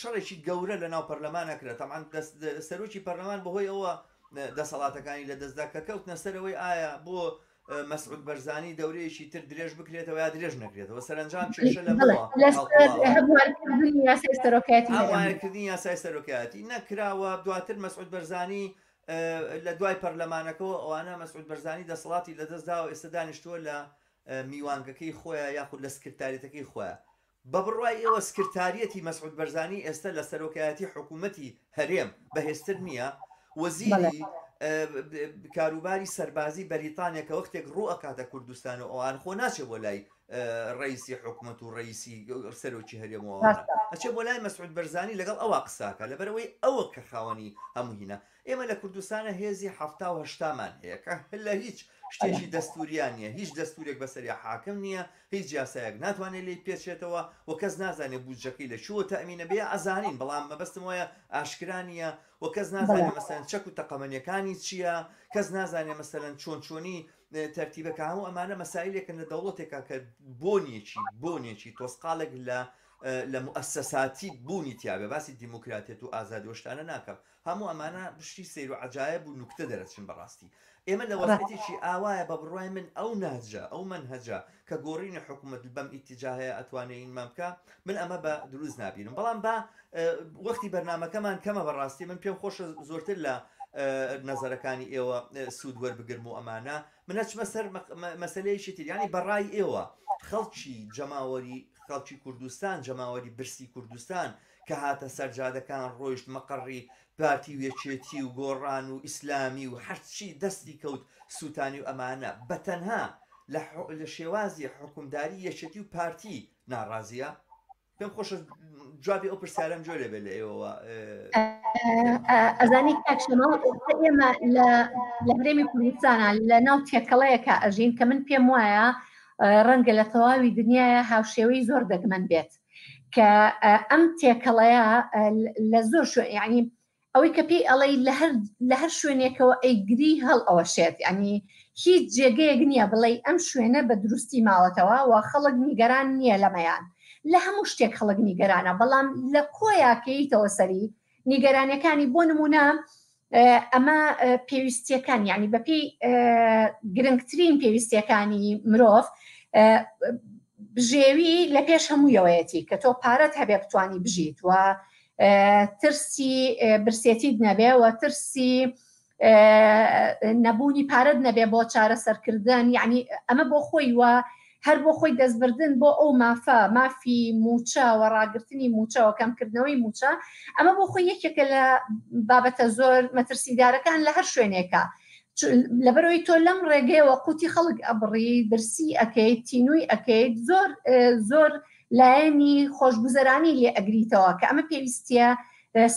شەڕێکی گەورە لە ناو پەرلەمانە کرا تەمان سەرۆکی پەرلەمان بەهۆی ئەوە دەسەڵاتەکانی لە دەستدا کە کەوتنە سەرەوەی ئایا بۆ مەسعود بەرزانی دەورەیەکی تر درێژ بکرێتەوە یا درێژ نەکرێتەوە سەرنجام کێشە لە هەموارکردنی یاسای سەرۆکایەتی نەکراوە دواتر مەسعود بەرزانی لە دوای پەرلەمانەکەەوە ئەوانە مەسعود بەرزانی دەسەڵاتی لەدەستداوە ئێستا دانیشتووە لە میوانگەکەی خۆیان یاخود لە سکرتاریەتەکەی خۆیان بە بڕوای ئێوە سکرتاریەتی مەسعود بەرزانی ئێستا لە سەرۆکایەتی حکوومەتی هەرێم بەهێزتر نییە؟ وەزیری کاروباری سەربازی بەریتانیا کە وەختێک ڕوو ئەکاتە کوردستان و ئەوان خۆ ناچێ بۆ لای ڕئیسی حکوومەت و ڕئیسی سەرۆکی هەرێم و ئەوانە ئەچێ بۆ لای مەسعود بەرزانی لەگەڵ ئەوە قساکە لەبەرئەوەی ئەوە کە خاوەنی هەموو هینە ئێمە لە کوردستانە هێزی حەفتا و هەشتامان هەیە کە لە هیچ شتێکی دەستوریان نییە، هیچ دەستورێک بەسەریا حاکم نییە، هیچ یاسایەک ناتوانێت لێی پێچێتەوە و کەس نازانێت بودجەکەی لە کوێوە تەئمینە بێ، ئەزانین بەڵام مەبەستم وایە ئاشکرا نییە و کەس نازانێت مەسەلەن چەک و تەقەمەنیەکانی چییە، کەس نازانێت مەسەلەن چۆن چۆنی تەرتیبە کە هەموو ئەمانە مەسایلێکن لە دەوڵەتێکا کە بۆنێکی بۆنێکی تۆسقاڵێک لە لە موئەسەساتی بوونی تیابێ باسی دیموکراتیەت و ئازادی و شتانە ناکەم هەموو ئەمانە شتی سەیر و عەجایەب و نوکتە دەرەچن بەڕاستی ئێمە لە وەزعیەتێکی ئاوایە بە بڕوای من ئەو نەهجە ئەو مەنهەجە کە گۆڕینی حکوومەت بەم ئیتیجاهەیە ئەتوانێ ئینمان بکا من ئەمە بە دروست نابینم بەڵام با وەختی بەرنامەکەمان کەمە بەڕاستی من پێم خۆشە زۆرتر لە نەزەرەکانی ئێوە سوود وەربگرم و ئەمانە من ئەچمە سەر مەسەلەیەکی تر یانی بەڕای ئێوە خەڵکی جەماوەری خەڵکی کوردستان جەماوەری برسی کوردستان کە هاتە سەر جادەکان ڕۆیشت مەقەڕی پارتی و یەکێتی و گۆڕان و ئیسلامی و هەرچی دەستی کەوت سوتانی و ئەمانە بە تەنها لە شێوازی حوکمداری یەکێتی و پارتی ناڕازیە؟ پێم خۆشە جوابی ئەو پرسیارەم گوێ لێ بێ لە ئێوەوە. ئەزانی کاک شەماڵ ئێستا ئێمە لە لە هەرێمی کوردستانە لە ناو تێکەڵەیەکە ئەژین کە من پێم وایە ڕەنگە لە تەواوی دنیاە هاوشێوەی زۆر دەگمەن بێت کە ئەم تێکەڵەیە لە زۆر شوێن یعنی ئەوەی کە پێی ئەڵێی لە هەر لە هەر شوێنێکەوە ئەیگری هەڵئەوەشێت یعنی هیچ جێگەیەک نییە بڵێی ئەم شوێنە بە دروستی ماوەتەوە و خەڵک نیگەران نییە لەمەیان لە هەموو شتێک خەڵک نیگەرانە بەڵام لە کۆیا کەیتەوە سەری نیگەرانەکانی بۆ نمونە ئەمە پێویستیەکان یعنی بەپێی گرنگترین پێویستیەکانی مرۆڤ بژێوی لە پێش هەموویەوەیەتی کە تۆ پارەت هەبێ بتانی بژیت و ترسی برسێتیت نەبێ و ترسی نەبوونی پارەت نەبێ بۆ چارەسەرکردن یعنی ئەمە بۆ خۆی وە هەر بۆ خۆی دەستبردن بۆ ئەو مافە مافی موچە و ڕاگرتنی موچە و کەمکردنەوەی موچە ئەمە بۆ خۆی یەکێکە لە بابەتە زۆر مەترسیدارەکان لە هەر شوێنێکە لەبەرەوەی تۆ لەم ڕێگەیەوە قوتی خەڵک ئەبڕی برسی ئەەکەیت تینووی ئەەکەیت زۆر زۆر لایەنی خۆشگوزەرانی لێ ئەگریتەوە کە ئەمە پێویستیە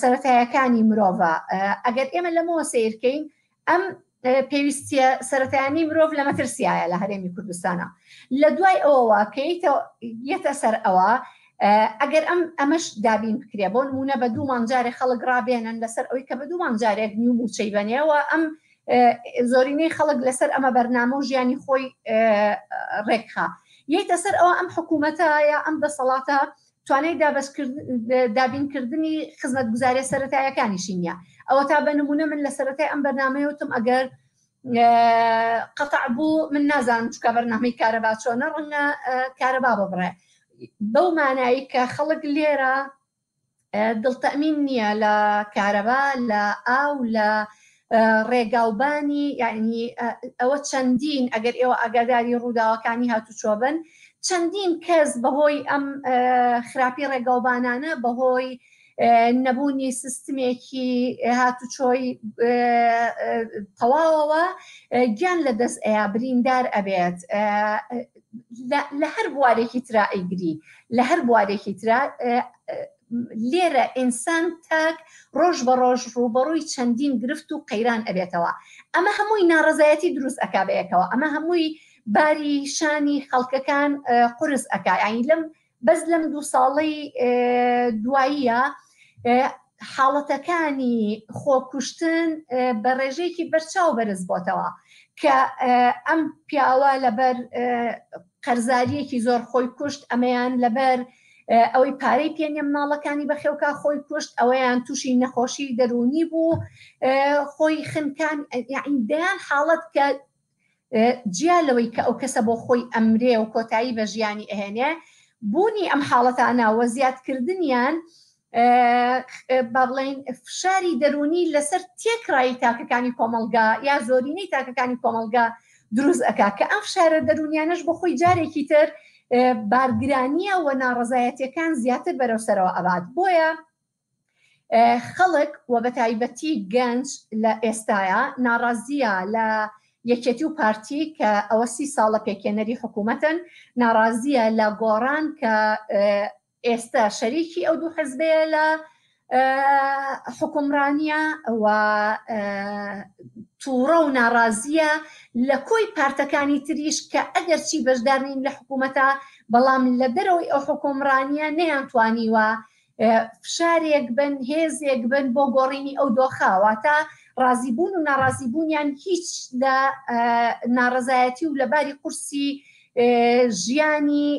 سەتایەکانی مرۆڤە ئەگەر ئێمە لەمەوە سیرکەین ئەم پێویستیە سەتایانی مرۆڤ لە مەترسیایە لە هەرێمی کوردستانە لە دوای ئەوەوە کەیتە یەتە سەر ئەوە ئەگەر ئەم ئەمەش دابین بکرێ بۆ نمونە بە دوو مانجارێ خەڵک ڕابێنن لەسەر ئەوەی کە بە دوو مانجارێک نیو موچەی بەنێەوە ئەم زۆرینەی خەڵک لەسەر ئەمە بەرنامە و ژیانی خۆی ڕێکخا یەیتە سەر ئەوە ئەم حکوومەتە یا ئەم دەسەڵاتە توانای دابینکردنی خزمەتگوزاریە سەتایەکانیشی نییە ئەوە تا بە نمونە من لە سەرەتای ئەم بەرنمەیەوتم ئەگەر قەتع بوو من نازانم چکە بەرنامەی کارەبا چۆنە ڕەنگە کارەبا ببڕێ بەو مانایی کە خەڵک لێرە دڵتەمین نییە لە کارەبا لە ئاو لە ڕێگاوبانی یعنی ئەوە چەندین ئەگەر ئێوە ئاگاداری ڕووداوەکانی هاتوچۆ بن چەندین کەس بەهۆی ئەم خراپی ڕێگاوبانانە بەهۆی نەبوونی سیستمێکی هاتوچۆی تەواوەوە گیان لە دەست ئەیا بریندار ئەبێت لە هەر بوارێکی ترا ئەیگری لە هەر بوارێکی ترا لێرە ئینسان تاک ڕۆژ بە ڕۆژ ڕووبەڕووی چەندین گرفت و قەیران ئەبێتەوە ئەمە هەمووی ناڕەزایەتی دروست ئەکا بەیەکەوە ئەمە هەمووی باری شانی خەڵکەکان قورس ئەکا یانی لەم بەس لەم دوو ساڵەی دواییە حاڵەتەکانی خۆکوشتن بە ڕێژەیەکی بەرچاو بەرز بۆتەوە کە ئەم پیاوە لەبەر قەرزاریەکی زۆر خۆی کوشت ئەمەیان لەبەر ئەوەی پارەی پێ نیە مناڵەکانی بەخێوکا خۆی کوشت ئەوەیان تووشی نەخۆشی دەروونی بوو خۆی خنکان یعنی دەیان حاڵەت کە جیا لەوەی کە ئەو کەسە بۆ خۆی ئەمرێ و کۆتایی بە ژیانی ئەهێنێ بوونی ئەم حاڵەتانە وە زیادکردنیان با بڵێین فشاری دەروونی لەسەر تێکڕایی تاکەکانی کۆمەڵگا یا زۆرینەی تاکەکانی کۆمەڵگا دروست ئەکا کە ئەم فشارە دەروونیانەش بۆ خۆی جارێکی تر بارگرانیە و ناڕەزایەتیەکان زیاتر بەرەو سەرەوە ئەبات بۆیە خەڵک و بەتایبەتی گەنج لە ئێستایا ناڕازیە لە یەکێتی و پارتی کە ئەوە سی ساڵە پێکهێنەری حکوومەتن ناڕازیە لە گۆڕان کە ئێستا شەریکی ئەو دوو حزبەیە لە حکومڕانیە و تووڕە و ناڕازیە لە کۆی پارتەکانی تریش کە ئەگەرچی بەشدار نین لە حکوومەتە بەڵام لە دەرەوەی ئەو حکومڕانیە نەیانتوانیوە فشارێک بن هێزێک بن بۆ گۆڕینی ئەو دۆخە واتە ڕازیبوون و ناڕازیبوونیان هیچ لە ناڕەزایەتی و لە باری قورسی ژیانی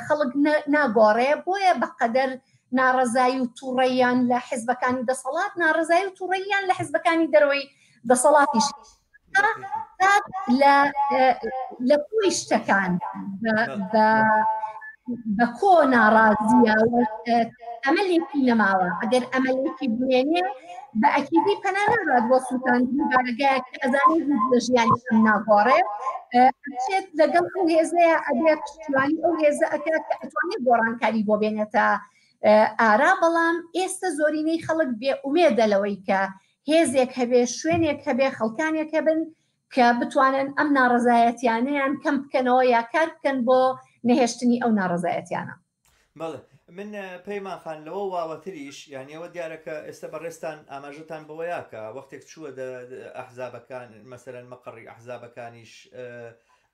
خەڵک ناگۆڕێ بۆیە بەقەدەر ناڕەزایی و تووڕەیان لە حزبەکانی دەسەڵات ناڕەزایی و تووڕەیان لە حزبەکانی دەرەوەی دەسەڵاتیش لە کۆی شتەکان بە کۆ ناڕازیە ئەمەلێکی نەماوە ئەگەر ئەمەلێکی بمێنێ بە ئەکیدی پەنا نابات بۆ سووتاندنی بارەگایەک کە ئەزانێت هیچ لە ژیانی ئەم ناگۆڕێ ئەچێت لەگەڵ ئەو هێزەیە ئەبێ پشتیوانی ئەو هێزە ئەکات کە ئەتوانێت گۆڕانکاری بۆ بێنێتە ئارا بەڵام ئێستا زۆرینەی خەڵک بێ ئومێدە لەوەی کە هێزێک هەبێ شوێنێک هەبێ خەڵکانێک هەبن کە بتوانن ئەم ناڕەزایەتیانەیان کەم بکەنەوە یا کار بکەن بۆ نەهێشتنی ئەو ناڕەزایەتیانە. بەڵێ من پەیمان خان لەوە واوەتریش یانی ئەوە دیارە کە ئێستا بەڕێزتان ئاماژەتان بەوەیا کە وەختێک چووە دە ئەحزابەکان مەسەلەن مەقەڕی ئەحزابەکانیش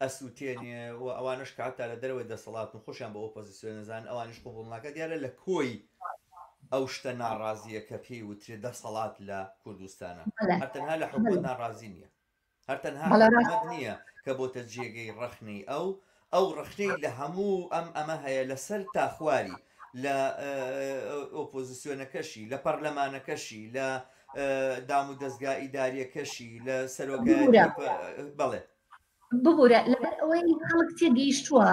ئەسووتێنێ و ئەوانەش کە حتا لە دەرەوەی دەسەڵاتن و خۆشیان بە ئۆپۆزیسیۆن ئەزانن ئەوانیش قبوڵ ناکە دیارە لە کۆی ئەو شتە ناڕازیە کە پێی وترێ دەسەڵات لە کوردستانە هەر تەنها لە حکومەت ناڕازی نییە هەر تەنها حکومەت نییە کە بۆتە جێگەی ڕەخنەی ئەو، ئەو ڕەخنەی لە هەموو ئەم ئەمە هەیە لە سەر تا خواری، لە ئۆپۆزسیۆنەکەشی، لە پەرلەمانەکەشی، لە دام و دەزگا ئیداریەکەشی، لە سەرۆکایەتی بەڵێ. ببورە لەبەر ئەوەی خەڵک تێگەیشتووە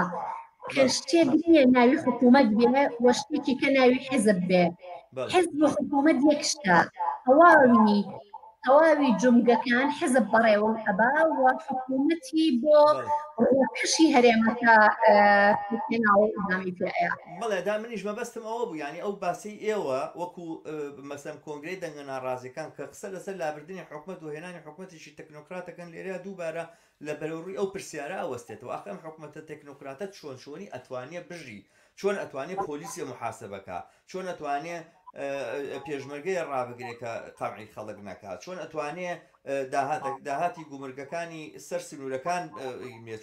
کە شتێک نییە ناوی حکوومەت بێ و شتێکی کە ناوی حیزب بێ حیزب و حکوومەت یەک شتە تەواوی تەواوی جومگەکان حیزب بەڕێوە ئەبا و حکوومەتی بۆ ڕووکەشی هەرێمەکە پێناوە ئیدامەی پێ ئەیا. بەڵێ دا منیش مەبەستم ئەوە بوو یانی ئەو باسی ئێوە وەکو مەسەن کۆنگرەی دەنگە ناڕازیەکان کە قسە لەسەر لابردنی حکومەت و هێنانی حکومەتێکی تەکنۆکراتەکەن لێرە دووبارە لە بەرەوڕووی ئەو پرسیارە ئەوەستێتەوە ئاخ ئەم حکومەتە تەکنۆکراتە چۆن چۆنی ئەتوانێ بژی چۆن ئەتوانێ پۆلیسێ موحاسەبە کا چۆن ئەتوانێ پێشمەرگەیە ڕابگرێ کە قەمعی خەڵک نەکا چۆن ئەتوانێ داهاتی گومرگەکانی سەر سنوورەکان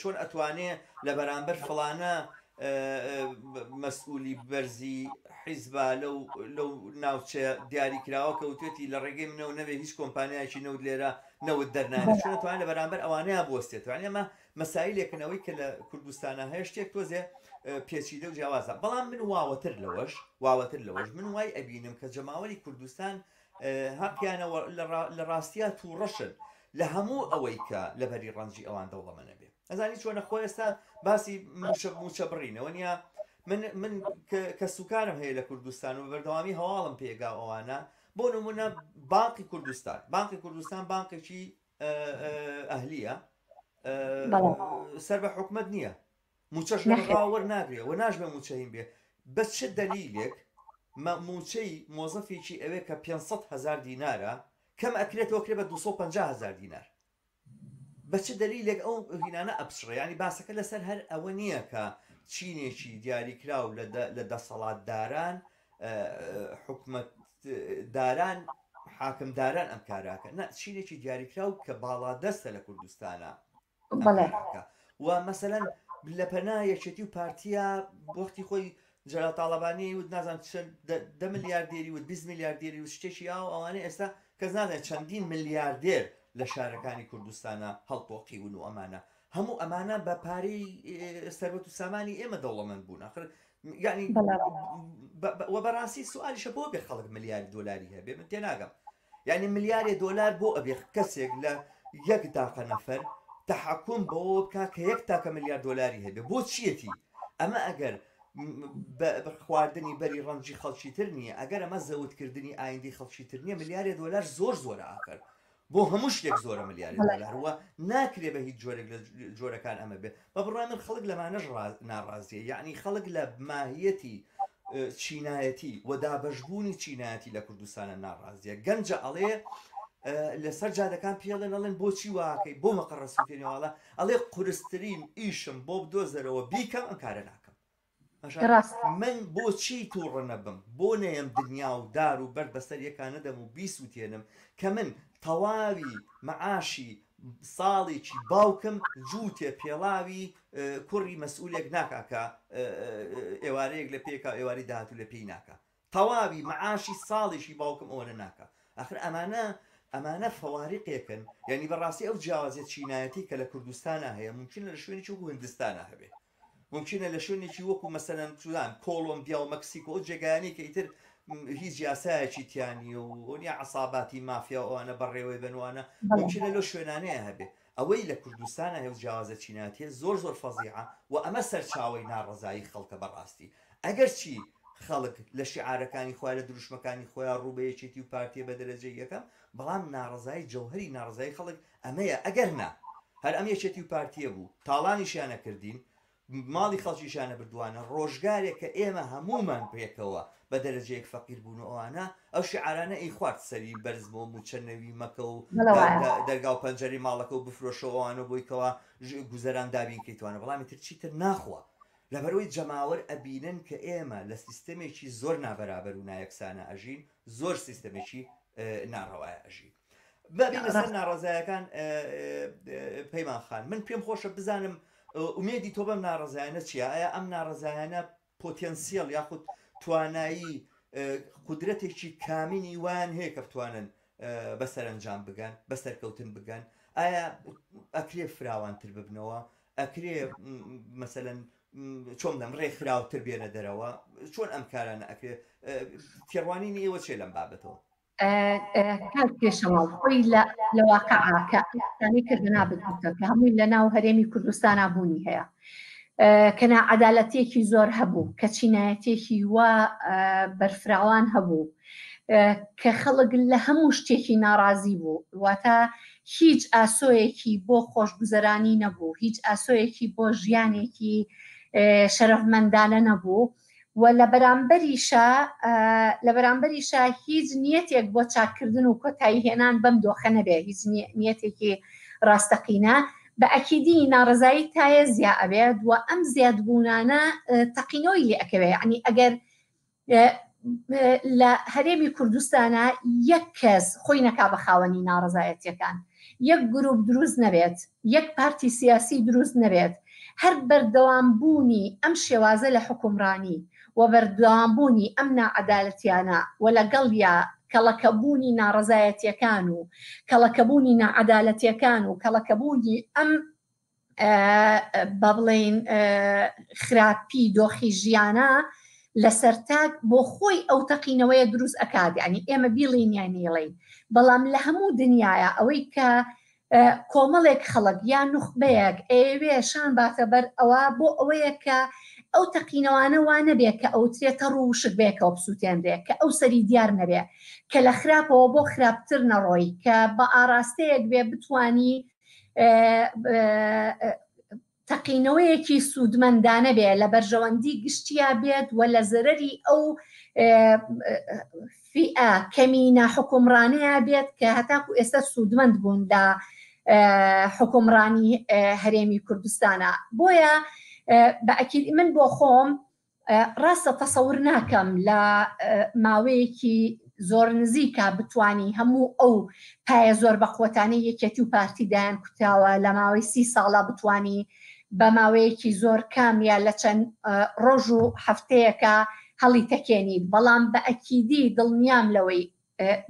چۆن ئەتوانێ لە بەرامبەر فڵانە مەسئولی بەرزی حیزبا لەو لەو ناوچە دیاری کراوە کە وتێتی لە ڕێگەی منەوە نەبێ هیچ کۆمپانیایەکی نەوت لێرە نەوت دەرنانێت چۆن ئەتوانێت لە بەرامبەر ئەوانەیە بوەستێتەوە یعنی ئەمە مەسایلێکن ئەوەی کە لە کوردستانە هەیە شتێک تۆزێ پێچیدە و جیاوازە بەڵام من واوەتر لەوەش واوەتر لەوەش من وای ئەبینم کە جەماوەری کوردستان هەقیانە لە ڕاستیا تووڕەشن لە هەموو ئەوەی کە لەبەری ڕەنجی ئەوان دەوڵەمەنە بێ ئەزانی چۆنە خۆ ئێستا باسی موچە موچە بڕینەوە نیە من من کە سوکارم هەیە لە کوردستان و بەردەوامی هەواڵم پێگا ئەوانە بۆ نمونە بانقی کوردستان بانقی کوردستان بانقێکی ئەهلیە سەر بە حکومت نییە موچەش لە بەغاوە وەرناگرێ و ناشبێ موچەهین بێ بە چ دەلیلێک مووچەی مۆزەفێکی ئەوێ کە 500 هەزار دینارە کەم ئەکرێتەوە کرێ بە 250 هەزار دینار. بە چ دەلیلێک ئەو هینانە ئەپچڕێ؟ یانی باسەکە لەسەر هەر ئەوە نییە کە چینێکی دیاریکراو لە دەسەڵاتداران حکومەتداران حاکمداران ئەم کاراکە نا چینێکی دیاریکراو کە باڵادەستە لە کوردستانە و مەسەلەن لە پەنا یەکێتی و پارتیا وەختی خۆی جەلال تاڵەبانی وت نازانم چەند دە ملیاردێری وت 20 ملیاردێری وت شتێکی ئاو ئەوانەی ئێستا کەس نازانێت چەندین ملیاردێر لە شارەکانی کوردستانە هەڵتۆقیون و ئەمانە هەموو ئەمانە بە پارەی سەروەت و سامانی ئێمە دەوڵەمەند بوون ئاخر یعنی وە بەڕاستی سوالیشە بۆ بێ خەڵک ملیاری دۆلاری هەبێ من تێناگەم یعنی ملیارێ دۆلار بۆ ئەبێ کەسێک لە یەک داقە نەفەر تەحەکوم بەوە بکا کە یەک تاکە ملیار دۆلاری هەبێ بۆ چیەتی ئەمە ئەگەر خواردنی بەری ڕەنجی خەڵکی تر نییە ئەگەر ئەمە زەوتکردنی ئایندی خەڵکی تر نییە ملیارێ دۆلار زۆر زۆرە ئاخر بۆ هەموو شتێک زۆرە ملیارێ دۆلار و ناکرێ بە هیچ جۆرێک لە جۆرەکان ئەمە بێ بە بڕوای من خەڵک لەمانەش ناڕازیە یعنی خەڵک لە ماهیەتی چینایەتی و دابەشبوونی چینایەتی لە کوردستانە ناڕازیە گەنجە ئەڵێ لەسەر جادەکان پێڵێن ئەڵێن بۆچی واکەی بۆ مەقەڕە سووتێنەوەڵە ئەڵێ قورسترین ئیشم بۆ بدۆزەرەوە بیکەم ئەم کارە ناکەم من بۆچی تووڕە نەبم بۆ نەیەم دنیا و دار و بەرد بەسەر یەکا نەدەم و بیسووتێنم کە من تەواوی مەعاشی ساڵێکی باوکم جووتێ پێڵاوی کوڕی مەسئولێک ناکا کە ئێوارەیەک لە پێکا ئێوارەی داهاتوو لە پێی ناکا تەواوی مەعاشی ساڵێکی باوکم ئەوەنە ناکا ئاخر ئەمانە ئەمانە فەواریقێکن یعنی بەڕاستی ئەو جیاوازیە چینایەتی کە لە کوردستانا هەیە ممکنە لە شوێنێکی وەکو هندستانا هەبێ مومکینە لە شوێنێکی وەکو مەسەلەن چوزانم کۆڵۆمبیا و مەکسیکۆ ئەو جێگایانەی کە ئیتر هیچ یاسایەکی تیا نییە و نیە عەساباتی مافیا و ئەوانە بەڕێوەی بەن وانە مومکینە لەو شوێنانەیە هەبێ ئەوەی لە کوردستانە هەیە و جیاوازە چینایەتیە زۆر زۆر فەزیعە و ئەمە سەرچاوەی ناڕەزایی خەڵکە بەڕاستی ئەگەرچی خەڵک لە شیعارەکانی خۆیان لە دروشمەکانی خۆیان ڕوو بە یەکێتی و پارتیە بە دەرەجەی یەکەم بەڵام ناڕەزایی جەوهەری ناڕەزایی خەڵک ئەمەیە ئەگەر نا هەر ئەم یەکێتی و پارتیە بوو تاڵانیشیان ئەکردین ماڵی خەڵکیشیان ئەبردوانە ڕۆژگارێک کە ئێمە هەموومان پێکەوە بە دەرەجەیەک فەقیر بوون و ئەوانە ئەو شیعارانە ئەیخوارد سەری بەرز بۆ موچە نەوی مەکە و دەرگا و پەنجەرەی ماڵەکە و بفرۆشە و ئەوانە بۆی کەوا گوزەران دابین کەیتوانە بەڵام ئیتر چیتر ناخوا لەبەرئەوەی جەماوەر ئەبینن کە ئێمە لە سیستەمێکی زۆر نابەرابەر و نایەکسانە ئەژین زۆر سیستەمێکی ناڕەوایە ئەژین. با بینە سەر ناڕەزایەکان پەیمان خان من پێم خۆشە بزانم ئومێدی تۆ بەم ناڕەزایانە چییە ئایا ئەم ناڕەزایانە پۆتێنسیەل یاخود توانایی قودرەتێکی کامینی وایان هەیە کە بتوانن بە سەرەنجام بگەن بە سەرکەوتن بگەن ئایا ئەکرێ فراوانتر ببنەوە ئەکرێ مەسەلەن چۆن بڵێم ڕێکخراوتر بێنە دەرەوە چۆن ئەم کارانە ئەکرێ تێڕوانینی ئێوە چێ لەم بابەتەوە کاک پێشەوا خۆی لە واقعا کە ئەوانەی کە جەنابت گوتە کە هەمووی لە ناو هەرێمی کوردستانا بوونی هەیە کە ناعەدالەتیەکی زۆر هەبوو کە چینایەتێکی وا بەرفراوان هەبوو کە خەڵک لە هەموو شتێکی ناڕازی بوو واتە هیچ ئاسۆیەکی بۆ خۆشگوزەرانی نەبوو هیچ ئاسۆیەکی بۆ ژیانێکی شەرەفمەندانە نەبوو و لە بەرامبەریشا لە بەرامبەریشا هیچ نیەتێک بۆ چاککردن و کۆتایی هێنان بەم دۆخە نەبێ هیچ نیەتێکی ڕاستەقینە بە ئەکیدی ناڕەزایی تایە زیا ئەبێت و ئەم زیادبوونانە تەقینەوەی لێ ئەکەوێ یعنی ئەگەر لە هەرێمی کوردستانە یەک کەس خۆی نەکا بە خاوەنی ناڕەزایەتیەکان یەک گروپ دروست نەبێت، یەک پارتی سیاسی دروست نەبێت، هەر بەردەوام بوونی ئەم شێوازە لە حوکمڕانی و بەردەوام بوونی ئەم ناعەدالەتیانە و لەگەڵیا کەڵەکەبوونی ناڕەزایەتیەکان و کەڵەکەبوونی ناعەدالەتیەکان و کەڵەکەبوونی ئەم با بڵێین خراپی دۆخی ژیانە لەسەر تاک بۆ خۆی ئەو تەقینەوەیە دروست ئەکات یعنی ئێمە بیڵین یان نیڵین بەڵام لە هەموو دنیاە ئەوەی کە کۆمەڵێک خەڵک یان نوخبەیەک ئەیەوێ شان باتە بەر ئەوە بۆ ئەوەیە کە ئەو تەقینەوانە وا نەبێ کە ئەوترێ تەڕ و وشک بەیەکەوە بسووتێنرێ کە ئەو سەری دیار نەبێ کە لە خراپەوە بۆ خراپتر نەڕۆی کە بە ئاراستەیەک بێ بتانی. تەقینەوەیەکی سوودمەندانە بێ لە بەرژەوەندی گشتیا بێت و لە زەرەری ئەو فیئە کەمینە حوکمڕانەیە بێت کە هەتاکو ئێستا سوودمەند بوون لە حوکمڕانی هەرێمی کوردستانە. بۆیە بە ئەکید من بۆ خۆم ڕاستە تەسەور ناکەم لە ماوەیەکی زۆر نزیکە بتانی هەموو ئەو پایە زۆر بە قوتانەی یەکێتی و پارتی دایان کوتاوە لە ماوەی سی ساڵە بتانی بە ماوەیەکی زۆر کام یا لە چەند ڕۆژ و هەفتەیەکە هەڵی تەکێنیت، بەڵام بە ئەکیدی دڵنیام لەوەی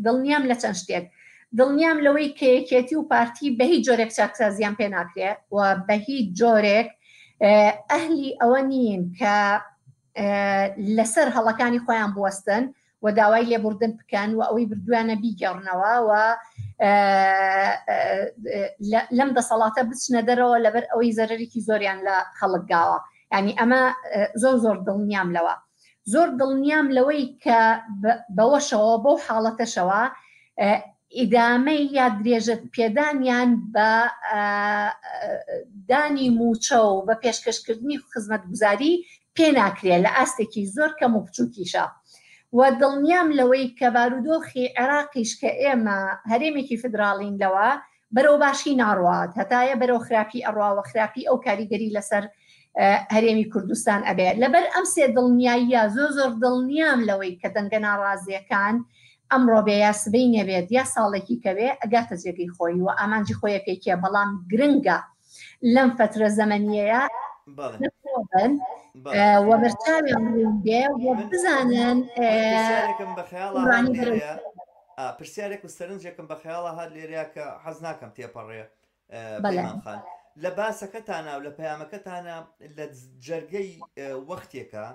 دڵنیام لە چەند شتێک، دڵنیام لەوەی کە یەکێتی و پارتی بە هیچ جۆرێک چاکسازیان پێ ناکرێ و بە هیچ جۆرێک ئەهلی ئەوە نین کە لەسەر هەڵەکانی خۆیان بوەستن و داوای لێبوردن بکەن و ئەوەی بردویانە بیگەڕنەوە و لەم دەسەڵاتە بچنە دەرەوە لەبەر ئەوەی زەرەرێکی زۆریان لە خەڵک گاوە. یعنی ئەمە زۆر زۆر دڵنیام لەوە. زۆر دڵنیام لەوەی کە بەوەشەوە بەو حاڵەتەشەوە ئیدامەی یا درێژە پێدانیان بە دانی مووچە و بە پێشکەشکردنی خزمەتگوزاری پێ ناکرێ لە ئاستێکی زۆر کەم و بچووکیشە و دڵنیام لەوەی کە بارودۆخی عێراقیش کە ئێمە هەرێمێکی فیدراڵین لەوە بەرەو باشی ناڕوات هەتایە بەرەو خراپی ئەڕوا وە خراپی ئەو کاریگەری لەسەر هەرێمی کوردستان ئەبێ لەبەر ئەم سێ دڵنیاییە زۆر زۆر دڵنیام لەوەی کە دەنگە ناڕازیەکان ئەمڕۆ بێ یا سبەینێ بێت یا ساڵێکی کەوێ ئەگاتە جێگەی خۆی و ئامانجی خۆی ئەپێکێ بەڵام گرنگە لەم فەترە زەمەنیەیە بن و بەرچاویان ڕوون بێ و بزانن پرسیارێکم بە خەیاڵا هات لێرەیە پرسیارێک و سەرنجێکم بە خەیاڵا هات لێرەیە کە حەز ناکەم تێپەڕێ پەیمان خان لە باسەکەتانە و لە پەیامەکەتانە لە جەرگەی وەختێکە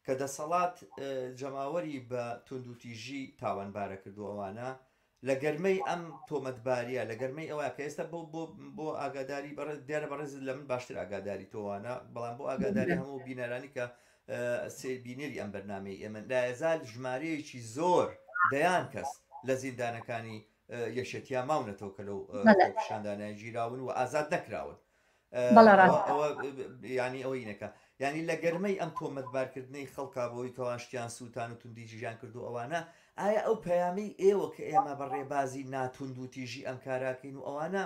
کە دەسەڵات جەماوەری بە توندوتیژی تاوانبارە کردو ئەوانە لە گەرمەی ئەم تۆمەتباریە لە گەرمەی ئەوە کە ئێستا بۆ بۆ بۆ ئاگاداری بەڕێز دیارە بەڕێزت لە من باشتر ئاگاداری تۆوانە بەڵام بۆ ئاگاداری هەموو بینەرانی کە بینەری ئەم بەرنمەی ئێمە لایەزال ژمارەیەکی زۆر دەیان کەس لە زیندانەکانی یەکێتیا ماونەتەوە کە لەو پیشاندانە گیراون و ئازاد نەکراون ئەوە ینی ئەوەی نەکە ینی لە گەرمەی ئەم تۆمەتبارکردنەی خەڵکا بۆی کەوا شتیان سووتان و توندیژیان کردو ئەوانە ئایا ئەو پەیامەی ئێوە کە ئێمە بە ڕێبازی ناتوندوتیژی ئەم کاراکەین و ئەوانە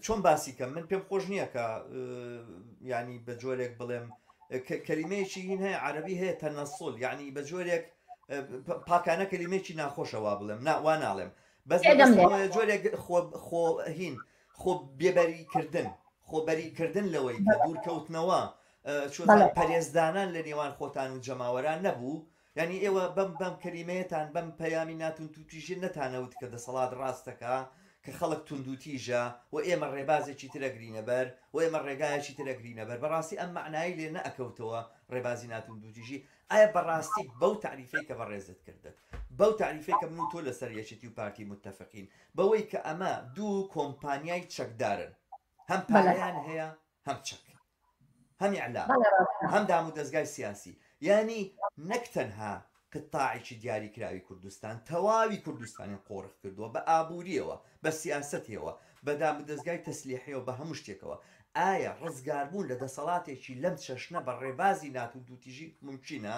چۆن باسی کەم من پێم خۆش نییە کە ینی بە جۆرێک بڵێم کەلیمەیەکی هین هەیە عەربی هەیە تەنەسڵ یعنی بە جۆرێک پاکانە کەلیمێکی ناخۆشەوە بڵێم نا وا ناڵێم بەس جۆرێک خۆ هین خۆ بێبەری کردن خۆ بەری کردن لەوەی کە دوور کەوتنەوە چۆن پەرێزدانان لە نێوان خۆتان و جەماوەران نەبوو یانی ئێوە بەم بەم کەلیمەیەتان بەم پەیامی ناتوندوتیژیە نەتانەوت کە دەسەڵات ڕاستەکا کە خەڵک توندوتیژە و ئێمە ڕێبازێکی تر ئەگرینە بەر و ئێمە ڕێگایەکی تر ئەگرینە بەر بەڕاستی ئەم مەعنایەی لێ نەئەکەوتەوە ڕێبازی ناتوندوتیژی ئایا بەڕاستی بەو تەعریفەی کە بەڕێزت کردت بەو تەعریفەی کە من و تۆ لەسەر یەکێتی و پارتی متەفقین بەوەی کە ئەمە دوو کۆمپانیای چەکدارن هەم پارەیان هەیە هەم چەک هەم ئیعلام هەم دامودەزگای سیاسی یانی نەک تەنها قتاعێکی دیاریکراوی کوردستان تەواوی کوردستانیان قۆرخ کردووە بە ئابووریەوە بە سیاسەتەوە بە دامودەزگای تەسلیحیەوە بە هەموو شتێکەوە ئایا ڕزگاربوون لە دەسەڵاتێکی لەم چەشنە بە ڕێبازی ناتوندوتیژی مومکینە؟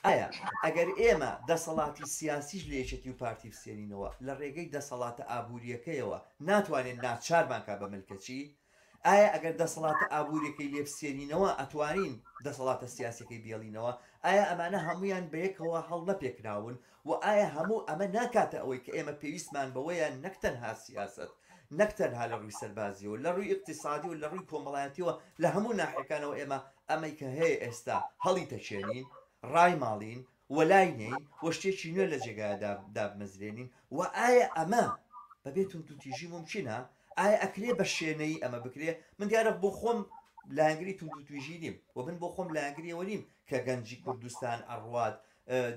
ئایا ئەگەر ئێمە دەسەڵاتی سیاسیش لە یەکێتی و پارتی بسێنینەوە لە ڕێگەی دەسەڵاتە ئابووریەکەیەوە ناتوانێت ناچارمان کا بە ملکەچی؟ ئایا ئەگەر دەسەڵاتە ئابووریەکەی لێ بسێنینەوە ئەتوانین دەسەڵاتە سیاسیەکەی بێڵینەوە؟ ئایا ئەمانە هەموویان بەیەکەوە هەڵنەپێکراون؟ وە ئایا هەموو ئەمە ناکاتە ئەوەی کە ئێمە پێویستمان بەوەیە نەک تەنها سیاسەت، نەک تەنها لە ڕووی سەربازیەوە، لە ڕووی ئیقتیسادی و لە ڕووی کۆمەڵایەتیەوە لە هەموو ناحیەکانەوە ئێمە ئەمەی کە هەیە ئێستا هەڵیتەکێنین، ڕایماڵین و لای نێین و شتێکی نوێ لە جێگایا دابمەزرێنین و ئایا ئەمە بەبێ توندوتیژی مومکینە؟ ئایا ئەکرێ بە شێنەیی ئەمە بکرێ؟ من دیارە بۆ خۆم لایەنگری توندوتیژی نیم و من بۆ خۆم لایەنگری ئەوە نیم کە گەنجی کوردستان ئەڕوات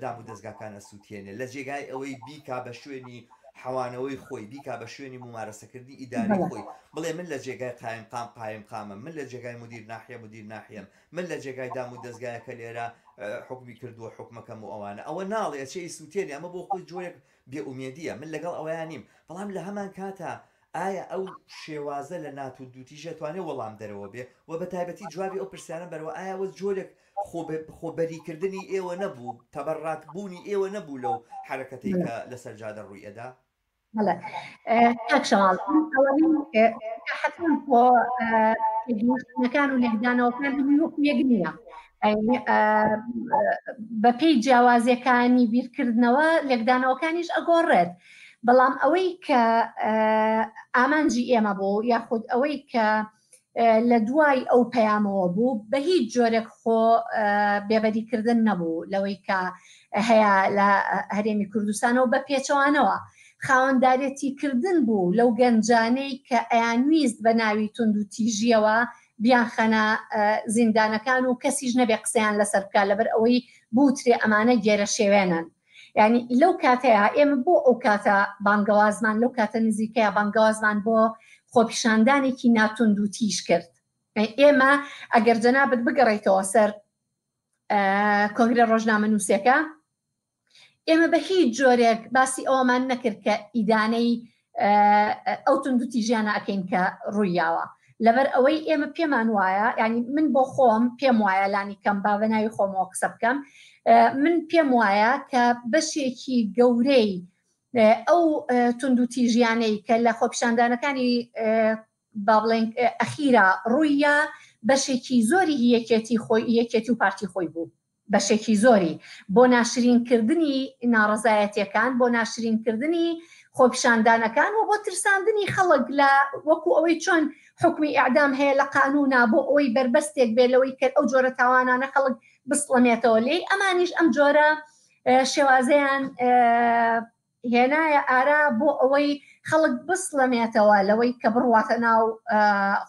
دام و دەزگاکان ئەسوتێنێ لە جێگای ئەوەی بیکا بە شوێنی حەوانەوەی خۆی بیکا بە شوێنی مومارەسەکردنی ئیداری خۆی بڵێ من لە جێگای قایمقام قایمقامم من لە جێگای مدیر ناحیە مدیر ناحیەم من لە جێگای دام و دەزگایەکە لێرە حوکمی کردووە حوکمەکەم و ئەوانە ئەوە ناڵێ ئەچێ ئیسوتێنێ ئەمە بۆ خۆی جۆرێک بێ ئومێدیە من لەگەڵ ئەوەیا نیم بەڵام لە هەمان کاتا ئایا ئەو شێوازە لە ناتوندوتیژی ئەتوانێ وەڵامدەرەوە بێ و بە تایبەتی جوابی ئەو پرسیارە بەرەوە ئایا ئەوە جۆرێک خۆ خۆ بەریکردنی ئێوە نەبوو تەبەڕات بوونی ئێوە نەبوو لەو حەرەکەتەی کە لەسەر جادە ڕووی ئەدا؟ بەڵێ کاک شەماڵ ئەوەی حەتمەن خۆ تێگەیشتنەکان و لێکدانەوەکان هەمووی وەکو یەک نییە بەپێی جیاوازیەکانی بیرکردنەوە لێکدانەوەکانیش ئەگۆڕێت بەڵام ئەوەی کە ئامانجی ئێمە بوو یاخود ئەوەی کە لە دوای ئەو پەیامەوە بوو بە هیچ جۆرێک خۆ بێبەریکردن نەبوو لەوەی کە هەیە لە هەرێمی کوردستانەوە بە پێچەوانەوە خاوەندارێتی کردن بوو لەو گەنجانەی کە ئەیانویست بە ناوی توندوتیژیەوە بیانخەنە زیندانەکان و کەسیش نەبێ قسەیان لەسەر بکات لەبەر ئەوەی بوترێ ئەمانە گێرەشێوێنن. یعنی لەو کاتەیە ئێمە بۆ ئەو کاتە بانگەوازمان لەو کاتە نزیکەیە بانگەوازمان بۆ خۆپیشاندانێکی ناتوندوتیژ کرد. ئێمە ئەگەر جەنابت بگەڕێیتەوە سەر کۆنگرە ڕۆژنامەنووسەکە ئێمە بە هیچ جۆرێک باسی ئەوەمان نەکرد کە ئیدانەی ئەو توندوتیژیانە ئەکەین کە ڕوویاوە لەبەر ئەوەی ئێمە پێمان وایە ینی من بۆ خۆم پێم وایە لانی کەم با بە ناوی خۆمەوە قسە بکەم من پێم وایە کە بەشێکی گەورەی ئەو توندوتیژیانەی کە لە خۆپیشاندانەکانی با بڵێن ئەخیرا ڕوویە بەشێکی زۆری یەکێتی خۆی یەکێتی و پارتی خۆی بوو بەشێکی زۆری بۆ ناشرینکردنی ناڕەزایەتیەکان، بۆ ناشرینکردنی خۆپیشاندانەکان و بۆ ترساندنی خەڵک لە وەکو ئەوەی چۆن حوکمی ئیعدام هەیە لە قانونا بۆ ئەوەی بەربەستێک بێت لەوەی کە ئەو جۆرە تاوانانە خەڵک بسڵەمێتەوە لێی، ئەمانیش ئەم جۆرە شێوازەیان هێنایە ئارا بۆ ئەوەی خەڵک بسڵەمێتەوە لەوەی کە بڕواتە ناو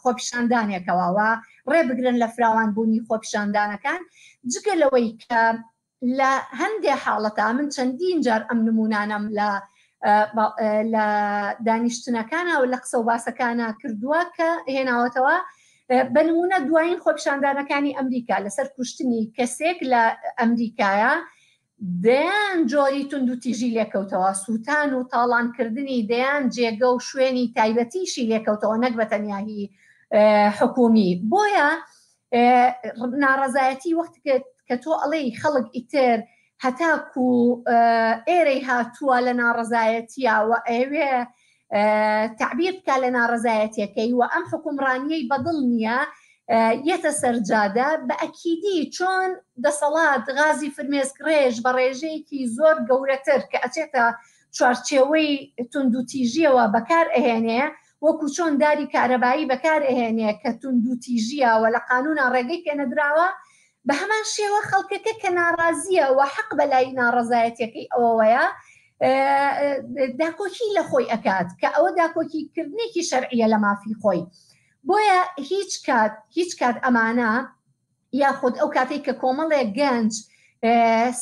خۆپیشاندانێکەوە و ڕێ بگرن لە فراوانبوونی خۆپیشاندانەکان، جگە لەوەی کە لە هەندێ حاڵەتا من چەندین جار ئەم نمونانەم لە لە دانیشتنەکانە و لە قسە و باسەکانە کردووە کە هێناوەتەوە بە نمونە دوایین خۆپیشاندانەکانی ئەمریکا لەسەر کوشتنی کەسێک لە ئەمریکایە دەیان جۆری توندوتیژی لێکەوتەوە، سووتان و تاڵانکردنی دەیان جێگە و شوێنی تایبەتیشی لێکەوتەوە نەک بە تەنیا هی حکوومی. بۆیە ناڕەزایەتی وەخت کە تۆ ئەڵێی خەڵک ئیتر هەتاکو ئێرەی هاتووە لە ناڕەزایەتیە و ئەیەوێ تەعبیر بکا لە ناڕەزایەتیەکەی و ئەم حوکمڕانیەی بەدڵ نیە یەتە سەر جادە، بە ئەکیدی چۆن دەسەڵات غازی فرمێسک ڕێژ بە ڕێژەیەکی زۆر گەورەتر کە ئەچێتە چوارچێوەی توندوتیژیەوە بەکار ئەهێنێ وەکو چۆن داری کارەبایی بەکار ئەهێنێ کە توندوتیژیە و لە قانونا ڕێگەی پێنەدراوە بە هەمان شێوە خەڵکەکە کە ناڕازییە و حەق بە لای ناڕەزایەتیەکەی ئەوەوەیە داکۆکی لە خۆی ئەکات کە ئەوە داکۆکی کردنێکی شەرعیە لە مافی خۆی بۆیە هیچ کات هیچ کات ئەمانە یاخود ئەو کاتێک کە کۆمەڵێک گەنج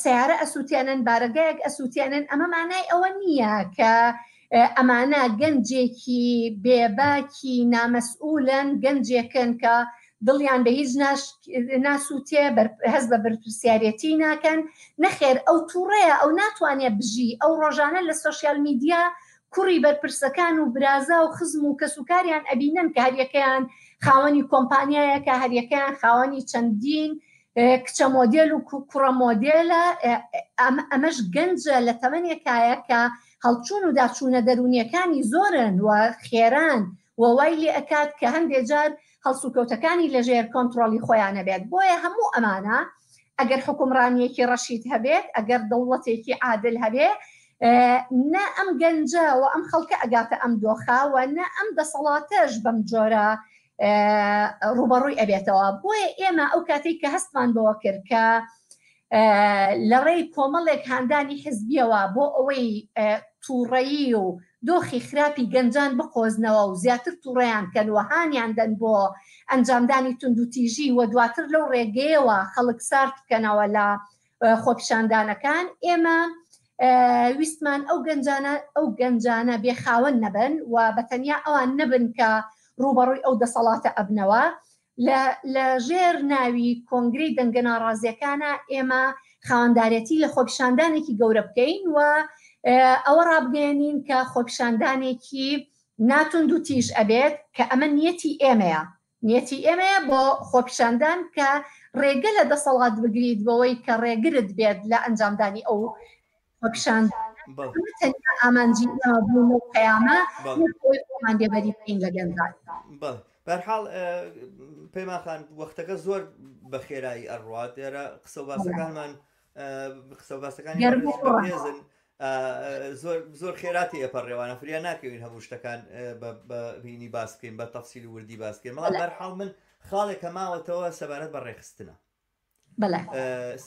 سیارە ئەسووتێنن بارەگایەک ئەسووتێنن ئەمە مانای ئەوە نییە کە ئەمانە گەنجێکی بێباکی نامەسئولن گەنجێکن کە دڵیان بە هیچ ناسووتێ، هەست بە بەرپرسیارێتی ناکەن، نەخێر ئەو توڕەیە، ئەو ناتوانێ بژی، ئەو ڕۆژانە لە سۆشیال میدیا کوڕی بەرپرسەکان و برازا و خزم و کەسوکاریان ئەبینن کە هەریەکەیان خاوەنی کۆمپانیایەکە، هەریەکەیان خاوەنی چەندین کچە مۆدێل و کوڕە مۆدێلە، ئەمەش گەنجە لە تەمەنێکایە کە هەڵچوون و داچوونە دەروونیەکانی زۆرن و خێران و وای لێ ئەکات کە هەندێ جار هەڵسوکەوتەکانی لەژێر کۆنتڕۆڵی خۆیا نەبێت، بۆیە هەموو ئەمانە ئەگەر حوکمڕانییەکی ڕەشید هەبێت، ئەگەر دەوڵەتێکی عادل هەبێ، نە ئەم گەنجە و ئەم خەڵکە ئەگاتە ئەم دۆخە و نە ئەم دەسەڵاتەش بەم جۆرە ڕووبەڕووی ئەبێتەوە. بۆیە ئێمە ئەو کاتەی کە هەستمان بەوە کرد کە لە ڕێی کۆمەڵێک هاندانی حزبیەوە بۆ ئەوەی تووڕەیی و دۆخی خراپی گەنجان بقۆزنەوە و زیاتر تووڕەیان کەن و هانیان دەن بۆ ئەنجامدانی توندوتیژی و دواتر لەو ڕێگەیەوە خەڵک سارد بکەنەوە لە خۆپیشاندانەکان، ئێمە ویستمان ئەو گەنجانە ئەو گەنجانە بێخاوەن نەبن و بە تەنیا ئەوان نەبن کە ڕووبەڕووی ئەو دەسەڵاتە ئەبنەوە. لە لە ژێر ناوی کۆنگرەی دەنگە ناڕازیەکانە ئێمە خاوەندارێتی لە خۆپیشاندانێکی گەورە بکەین و ئەوە ڕابگەیەنین کە خۆپیشاندانێکی ناتوندوتیژ ئەبێت کە ئەمە نیەتی ئێمەیە نیەتی ئێمەیە بۆ خۆپیشاندان کە ڕێگە لە دەسەڵات بگریت بەوەی کە ڕێگرت بێت لە ئەنجامدانی ئەو خۆپیشاندانە. ئەمە تەنیا ئامانجی ئێمە بوو لەو پەیامە نەک ئەوەی خۆمان بێبەری بکەین لە گەنجان. بەڵێ بەرحاڵ پەیمان خان وەختەکە زۆر بە خێرایی ئەڕوات دیارە قسە و باسەکانمان قسە و باسەکانی بەپێزن زۆر زۆر خێراتی ئەپەڕێوانە فریا ناکەوین هەموو شتەکان بە بینی باس بکەین بە تەفسیل و وردی باس بکەین بەڵام بەرحاڵ من خاڵێک کە ماوەتەوە سەبارەت بە ڕێکخستنە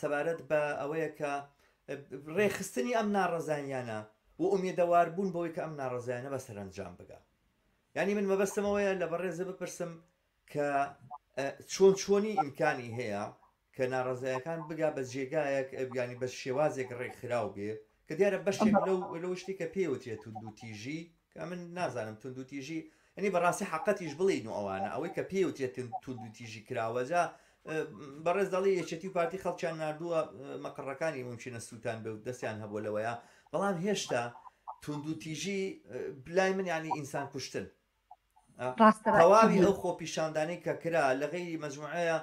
سەبارەت بە ئەوەیە کە ڕێکخستنی ئەم ناڕەزاییانە و ئومێدەوار بوون بەوەی کە ئەم ناڕەزایانە بە سەرەنجام بگا یعنی من مەبەستمەوەیە لە بەڕێزە بپرسم کە چۆن چۆنی ئیمکانی هەیە کە ناڕەزایەکان بگا بە جێگایەک ینی بە شێوازێک ڕێکخراو بێ کە دیارە بەشێک لەو لەو شتی کە پێوترێت توندوتیژی کە من نازانم توندوتیژی ینی بەڕاستی حقەتیش بڵین و ئەوانە ئەوەی کە پێوترێت توندوتیژی کراوە جا بەڕێز دەڵی یەکێتی و پارتی خەڵکیان نردووە مەقڕەکانی ممکنە سووتان بێ و دەستیان هەبوو لەوەیە بەڵام هێشتا توندوتیژی لای من ینی ئینسان کوشتن تەواوی ئەو خۆپیشاندانەی کە کرا لە غەیری مەجموعەیە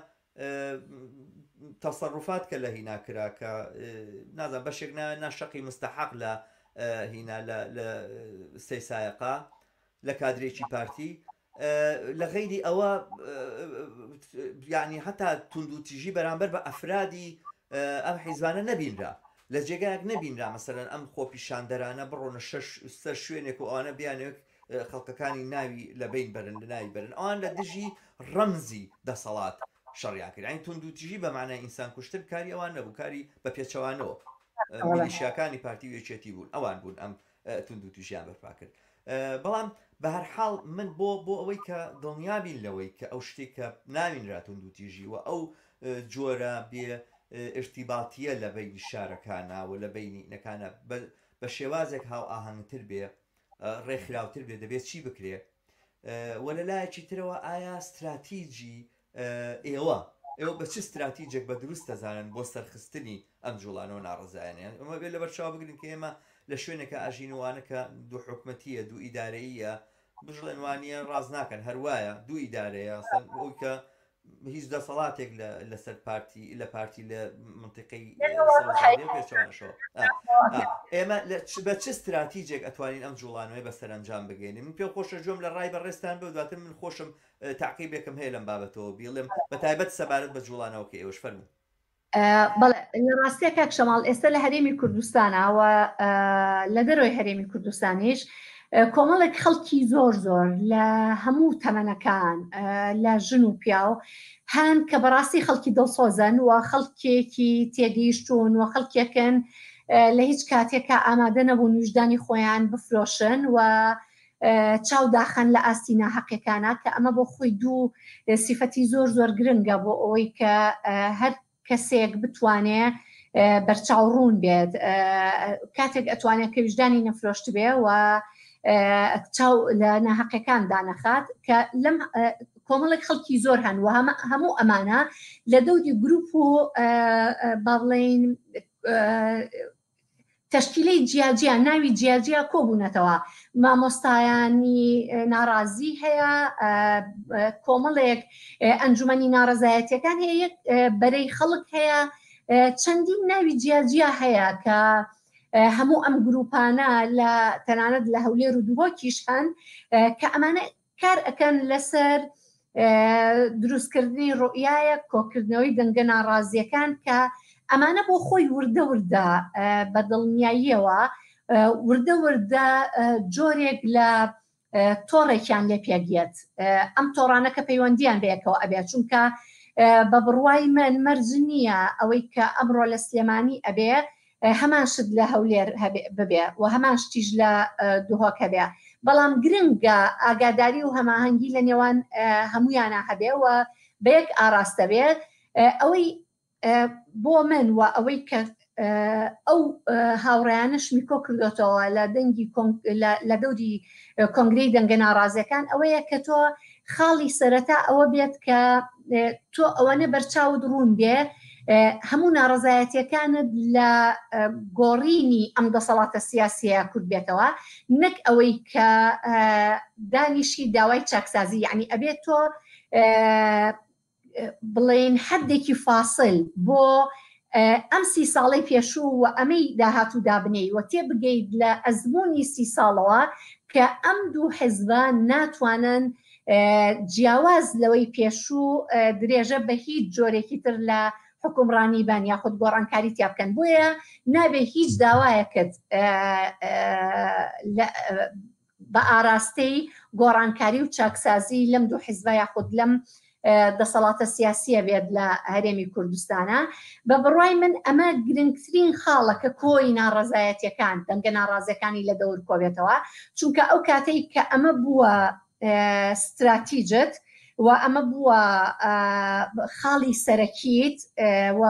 تەسەڕوفات کە لە هینا کرا کە نازان بەشێک ناشەقی مستحق لە هینا لە سەیسایەقا لە کادرێکی پارتی لە غەیری ئەوە یعنی هەتا توندوتیژی بەرامبەر بە ئەفرادی ئەم حیزبانە نەبینرا لە جێگایەک نەبینرا مەسەلەن ئەم خۆپیشاندەرانە بڕۆنە شەش سەر شوێنێک و ئەوانە بیانەوێت خەڵکەکانی ناوی لە بین بەرن لە ناوی بەرن ئەوان لە دژی ڕەمزی دەسەڵات شەڕیان کرد یانی توندوتیژی بە معنای ئینسان کوشتن کاری ئەوان نەبوو کاری بە پێچەوانەوە میلیشیاکانی پارتی و یەکێتی بوون ئەوان بوون ئەم توندوتیژیان بەرپا کرد بەڵام بە هەر حاڵ من بۆ بۆ ئەوەی کە دڵنیابین لەوەی کە ئەو شتێک کە ناوینرا توندوتیژی و ئەو جۆرە بێ ئرتیباتیە لە بینی شارەکانە و لە بینی نەکانە بە شێوازێک هاوئاهەنگتر بێ ڕێکخراوتر بێ دەبێت چی بکرێ و لە لایەکی ترەوە ئایا ستراتیجی ئێوە ئێوە بە چ ستراتیجێک بە دروست دەزانن بۆ سەرخستنی ئەم جوڵانەوە ناڕزایانیان ئەمە بێت لەبەر چاو بگرن کە ئێمە لە شوێنێکە ئاژینوانە کە دوو حکومەتیە دوو ئیدارەیە بژڵێن وانە ڕاز ناکەن هەروایە دوو ئیدارەیە ئەوی کە هیچ دەسەڵاتێک لەسەر پارتی لە پارتی لە منتیقەی پێچوانەشەوە ئێمە بە چ استراتیجێک ئەتوانین ئەم جوڵانەوەی بە سەرنجام بگەین من پێ خۆشە گوێم لە ڕای بەڕێزتان بێ دواتر من خۆشم تاقیبێکم هەیە لەم بابەتەوە بیڵێم بە تایبەت سەبارەت بە جوڵانەوەکە ئێوەش فەرموو. بەڵێ لە ڕاستیا کاک شەماڵ ئێستا لە هەرێمی کوردستانە و لە دەرەوەی هەرێمی کوردستانیش کۆمەڵێک خەڵکی زۆر زۆر لە هەموو تەمەنەکان لە ژن و پیاو هەن کە بەڕاستی خەڵکی دڵسۆزن و خەڵکێکی تێگەیشتون و خەڵکێکن لە هیچ کاتێکا ئامادە نەبوون ویژدانی خۆیان بفرۆشن و چاو داخەن لە ئاستی ناهەقیەکانا کە ئەمە بۆ خۆی دوو سیفەتی زۆر زۆر گرنگە بۆ ئەوەی کە هەر کەسێک بتوانێ بەرچاو ڕوون بێت کاتێک ئەتوانێت کە ویژدانی نەفرۆشت بێ و چاو لە ناهەقەکان دانەخات کە لەم کۆمەڵێک خەڵکی زۆر هەن و هەموو ئەمانە لە دەوری گروپ و با بڵێین تەشکیلەی جیاجیا ناوی جیاجیا کۆبوونەتەوە مامۆستایانی ناڕازی هەیە کۆمەڵێک ئەنجومەنی ناڕەزایەتیەکان هەیە یەک بەرەی خەڵک هەیە چەندین ناوی جیاجیا هەیە کە هەموو ئەم گروپانە لە تەنانەت لە هەولێر و دهۆکیش هەن کە ئەمانە کار ئەکەن لەسەر دروستکردنی ڕوئیایەک، کۆکردنەوەی دەنگە ناڕازییەکان کە ئەمانە بۆ خۆی وردە وردە بە دڵنیاییەوە وردە وردە جۆرێک لە تۆڕێکیان لێ پێک یەت ئەم تۆڕانە کە پەیوەندیان بەیەکەوە ئەبێت چونکە بە بڕوای من مەرج نییە ئەوەی کە ئەمڕۆ لە سلێمانی ئەبێ هەمان شت لە هەولێر ببێ و هەمان شتیش لە دهۆک هەبێ بەڵام گرنگە ئاگاداری و هەماهەنگی لە نێوان هەمویانە هەبێ و بە یەک ئاراستە بێ ئەوەی بۆ من و ئەوەی کە ئەو هاوڕیانەشمی کۆ کردوتەوە لە دەنگی لە دەوری کۆنگرەی دەنگە ناڕازیەکان ئەوەیە کە تۆ خاڵی سەرەتا ئەوە بێت کە تۆ ئەوەنە بەرچاوت ڕوون بێ. هەموو ناڕەزایەتیەکانت لە گۆڕینی ئەم دەسەڵاتە سیاسیە کورت بێتەوە نەک ئەوەی کە دانیشی داوای چاکسازی یعنی ئەبێت تۆ بڵێین حدێکی فاصل بۆ ئەم سی ساڵەی پێشوو و ئەمەی داهاتوو دابنێی و تێبگەیت لە ئەزموونی سی ساڵەوە کە ئەم دوو حزبە ناتوانن جیاواز لەوەی پێشوو درێژە بە هیچ جۆرێکی تر لە حکومڕانی بان یاخود گۆڕانکاری تیا بکەن بۆیە نابێ هیچ داوایەکت بە ئاراستەی گۆڕانکاری و چاکسازی لەم دوو حیزبە یاخود لەم دەسەڵاتە سیاسیە بێت لە هەرێمی کوردستانە بە بڕوای من ئەمە گرنگترین خاڵە کە کۆی ناڕەزایەتیەکان دەنگە ناڕازیەکانی لە دەور کۆبێتەوە چونکە ئەو کاتەی کە ئەمە بووە ستراتیجت و ئەمە بووە خاڵی سەرەکیت و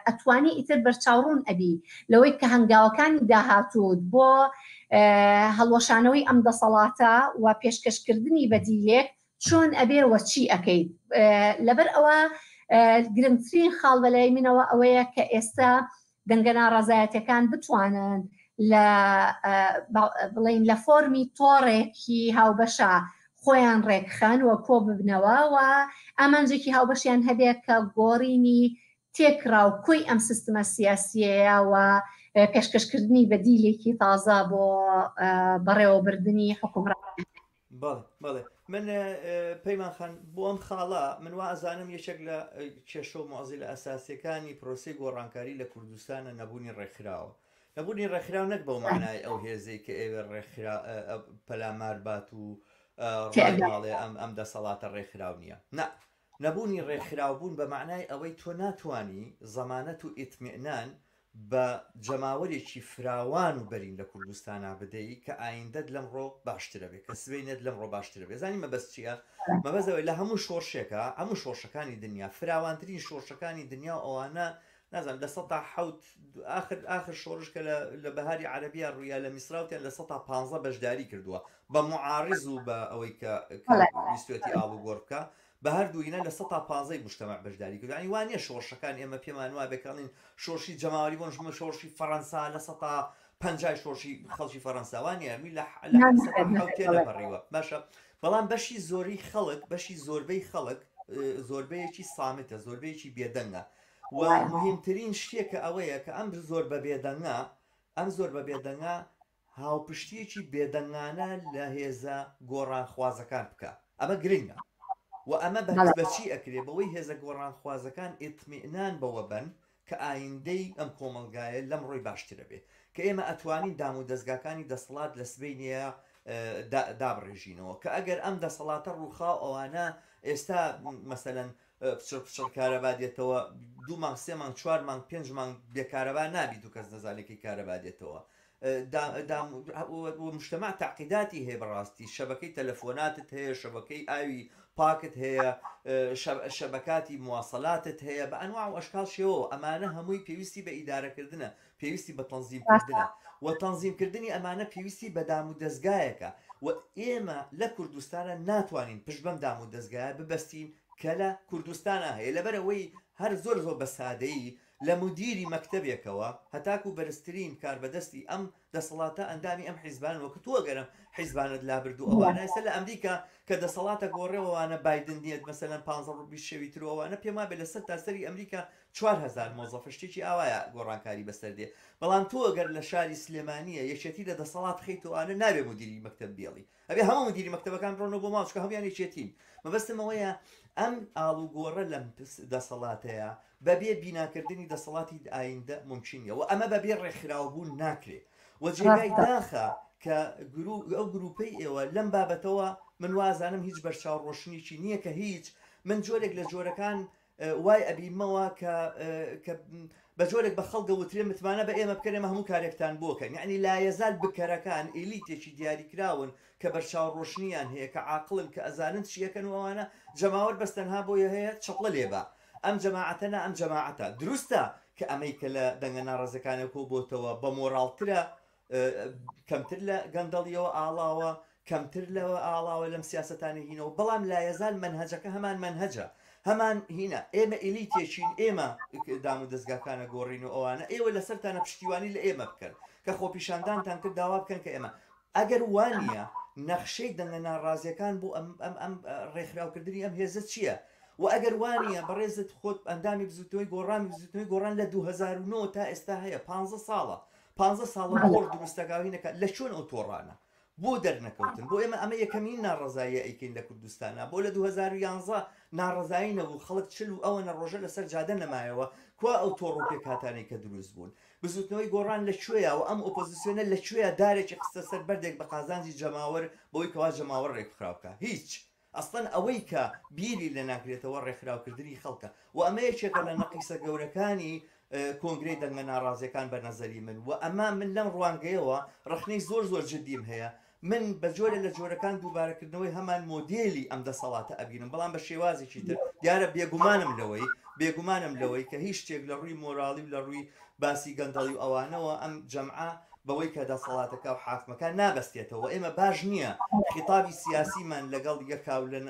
ئەتوانی ئیتر بەرچاوڕوون ئەبی لەوەی کە هەنگاوەکانی داهاتووت بۆ هەڵوەشانەوەی ئەم دەسەڵاتە و پێشکەشکردنی بەدیلێک چۆن ئەبێ وە چی ئەکەیت لەبەر ئەوە گرنگترین خاڵ بەلای منەوە ئەوەیە کە ئێستا دەنگە ناڕەزایەتیەکان بتوانن لە بڵین لە فۆرمی تۆڕێکی هاوبەشە خۆیان ڕێکخەن و کۆ ببنەوە و ئامانجێکی هاوبەشیان هەبێت کە گۆڕینی تێکڕا و کۆی ئەم سیستمە سیاسیەیە و پێشکەشکردنی بەدیلێکی تازە بۆ بەڕێوەبردنی حکومڕانی. بەڵێ بەڵێ من پەیمان خان بۆ ئەم خاڵە من وا ئەزانم یەکێک لە کێشە و معزیلە ئەساسیەکانی پرۆسەی گۆڕانکاری لە کوردستانە نەبوونی ڕێکخراوە نەبوونی ڕێکخراو نەک بەو معنای ئەو هێزەی کە ئێوە ڕێکخرا پەلامار بات و ڕایماڵێ ئەم ئەم دەسەڵاتە ڕێکخراو نییە نا نەبوونی ڕێکخراوبوون بە معنای ئەوەی تۆ ناتوانی زەمانەت و ئیتمئنان بە جەماوەرێکی فراوان و بەرین لە کوردستانا بدەی کە ئایندەت لەمڕۆ باشترە بێ کە سبەینێت لەمڕۆ باشترە بێ زانی مەبەست چییە مەبەست ئەوەی لە هەموو شۆڕشێکا هەموو شۆڕشەکانی دنیا فراوانترین شۆڕشەکانی دنیا و ئەوانە نازانم 7% آخر آخر شۆڕش کە لە بەهاری عەرەبیا ڕوویا لە میسراوتیان 15% بەشداری کردووە بە معارز و بە ئەوەی کە ویستێتی ئاڵوگۆڕ بکە بە هەردووینە 15% ی مجتمع بەشداری کردووە یانی وا نییە شۆڕشەکان ئێمە پێمان وابێ کە ئەڵێن شۆڕشی جەماوەری بۆ نموونە شۆڕشی فەڕەنسا 50% شۆڕشی خەڵکی فەڕەنسا وا نییە می لە 7% تێنەپەڕیوە باشە بەڵام بەشی زۆری خەڵک بەشی زۆربەی خەڵک زۆربەیەکی سامتە زۆربەیەکی بێدەنگە و مهمترین شتێکە ئەوەیە کە ئەم زۆر بە بێدەنگە ئەم زۆر بە بێدەنگە هاوپشتییەکی بێدەنگانە لە هێزە گۆڕانخوازەکان بکا. ئەمە گرنگە. و ئەمە بە بە چی ئەکرێ؟ بەوەی هێزە گۆڕانخوازەکان ئیتمئنان بەوە بەن کە ئایندەی ئەم کۆمەڵگایە لەمڕۆی باشترە بێ. کە ئێمە ئەتوانین دام و دەزگاکانی دەسەڵات لە سبەینێیا دابڕێژینەوە. کە ئەگەر ئەم دەسەڵاتە ڕووخا و ئەوانە ئێستا مەسەلەن پچڕ پچڕ کارەبا دێتەوە دوو مانگ سێ مانگ چوار مانگ پێنج مانگ بێ کارەبا نابیت و کەس نەزانێت کەی کارەبا دێتەوە مجتمع تەعقیداتی هەیە بەڕاستی شەبەکەی تەلەفۆناتت هەیە شەبەکەی ئاوی پاکت هەیە شەبەکاتی مواصلاتت هەیە بە ئەنواع و ئەشکال شێوەوە ئەمانە هەمووی پێویستی بە ئیدارەکردنە پێویستی بە تەنزیمکردنە و تەنزیمکردنی ئەمانە پێویستی بە دام و دەزگایەکە و ئێمە لە کوردستانە ناتوانین پشت بەم دام و دەزگایە ببەستین کە لە کوردستانا هەیە لەبەرئەوەی هەر زۆر زۆر بە سادەیی لە مودیری مەکتەبێکەوە هەتاکو بەرزترین کاربەدەستی ئەم دەسەڵاتە ئەندامی ئەم حیزبانن وەک تۆ گەر ئەم حیزبانەت لابرد و ئەوانە ئێستا لە ئەمریکا کە دەسەڵاتە گۆڕێ ئەوانە بایدن دێت مەسەلەن پانزە ڕۆ 20 شەوی تر و ئەوانە پێم وابێ لە سەر تاسەری ئەمریکا 4000 مۆزەفە شتێکی ئاوایە گۆڕانکاری بەسەر دێ بەڵام تۆ گەر لە شاری سلێمانیە یەکێتی لە دەسەڵات خەیت و ئەوانە نابێ مودیری مەکتەب بێڵی ئەبێ هەموو مدیری مەکتەبەکان بڕۆنەوە بۆ ماڵ چونکە هەموویان یەکێتین مەبەستم ئەوەیە ئەم ئاڵوگۆڕە لەم دەسەڵاتەیە بەبێ بیناکردنی دەسەڵاتی ئایندە ممکن نیە و ئەمە بەبێ ڕێکخراوبوون ناکرێ و جێگای داخە کە ئەو گروپەی ئێوە لەم بابەتەوە من وازانم هیچ بەرچاو ڕۆشنیی نییە کە هیچ من جۆرێک لە جۆرەکان وای ئەبینمەوە کە کە بە جۆرێک بە خەڵک دەوترێ متمانە بە ئێمە بکەن ئێمە هەموو کارێکتان بۆ کەن یعنی لایەزال بکەرەکان ئیلیتێکی دیاریکراون کە بەرچاو ڕۆشنیان هەیە کە عاقڵن کە ئەزانن چیەکەن و ئەوانە جەماوەر بەس تەنها بۆیە هەیە چەپڵە لێبا ئەم جەماعەتە نا ئەم جەماعەتە دروستە کە ئەمەی کە لە دەنگە ناڕازەکانە کۆ بۆتەوە بە مۆراڵترە کەمتر لە گەندەڵیەوە ئاڵاوە، کەمتر لەوە ئاڵاوە لەم سیاسەتانەی هینەوە، بەڵام لایەزال مەنهەجەکە هەمان مەنهەجە. هەمان هینە ئێمە ئیلیتێکین ئێمە دام و دەزگاکانە گۆڕین و ئەوانە ئێوە لەسەرتانە پشتیوانی لە ئێمە بکەن کە خۆپیشاندانتان کرد داوا بکەن کە ئێمە ئەگەر وانە نەخشەی دەنگە ناڕازیەکان بۆ ئەم ئەم ئەم ڕێکخراوکردنی ئەم هێزە چییە؟ و ئەگەر وانە بەڕێزت خۆت ئەندامی بزوتنەوەی گۆڕان بزوتنەوەی گۆڕان لە 2009 تا ئێستا هەیە 15 ساڵە 15 ساڵە تۆڕ دروستەکەوینەکە لە چۆن ئەو تۆڕانە بۆ دەرنەکەوتن؟ بۆ ئێمە ئەمە یەکەمین ناڕەزاییە ئەیکەین لە کوردستانا، بۆ لە 2011 ناڕەزایی نەبوو، خەڵک چل و ئەوەنە ڕۆژە لەسەر جادە نەمایەوە، کوا ئەو تۆڕ و پێکهاتانەی کە دروست بوون؟ بزوتنەوەی گۆڕان لە کوێیا و ئەم ئۆپۆزسیۆنە لە کوێیا دارێکی خستە سەر بەردێک بە قازانجی جەماوەر بەوەی کەوا جەماوەر ڕێکخراو بکا؟ هیچ. ئەسڵەن ئەوەی کە بیری لێ ناکرێتەوە ڕێکخراوکردنی خەڵکە و ئەمە یەکێکە لە نەقیسە گەورەکانی کۆنگرەی دەنگە ناڕازیەکان بە نەزەری من و ئەمە من لەم ڕوانگەیەوە ڕەخنەی زۆر زۆر جدیم هەیە من بە جۆرە لە جۆرەکان دووبارەکردنەوەی هەمان مۆدێلی ئەم دەسەڵاتە ئەبینم بەڵام بە شێوازێکی تر دیارە بێگومانم لەوەی بێگومانم لەوەی کە هیچ شتێک لە ڕووی مۆراڵی و لە ڕووی باسی گەندەڵی و ئەوانەوە ئەم جەمعە بەوەی کە دەسەڵاتەکە و حاکمەکان نابەستێتەوە ئێمە باش نییە خیتابی سیاسیمان لەگەڵ یەکا و لە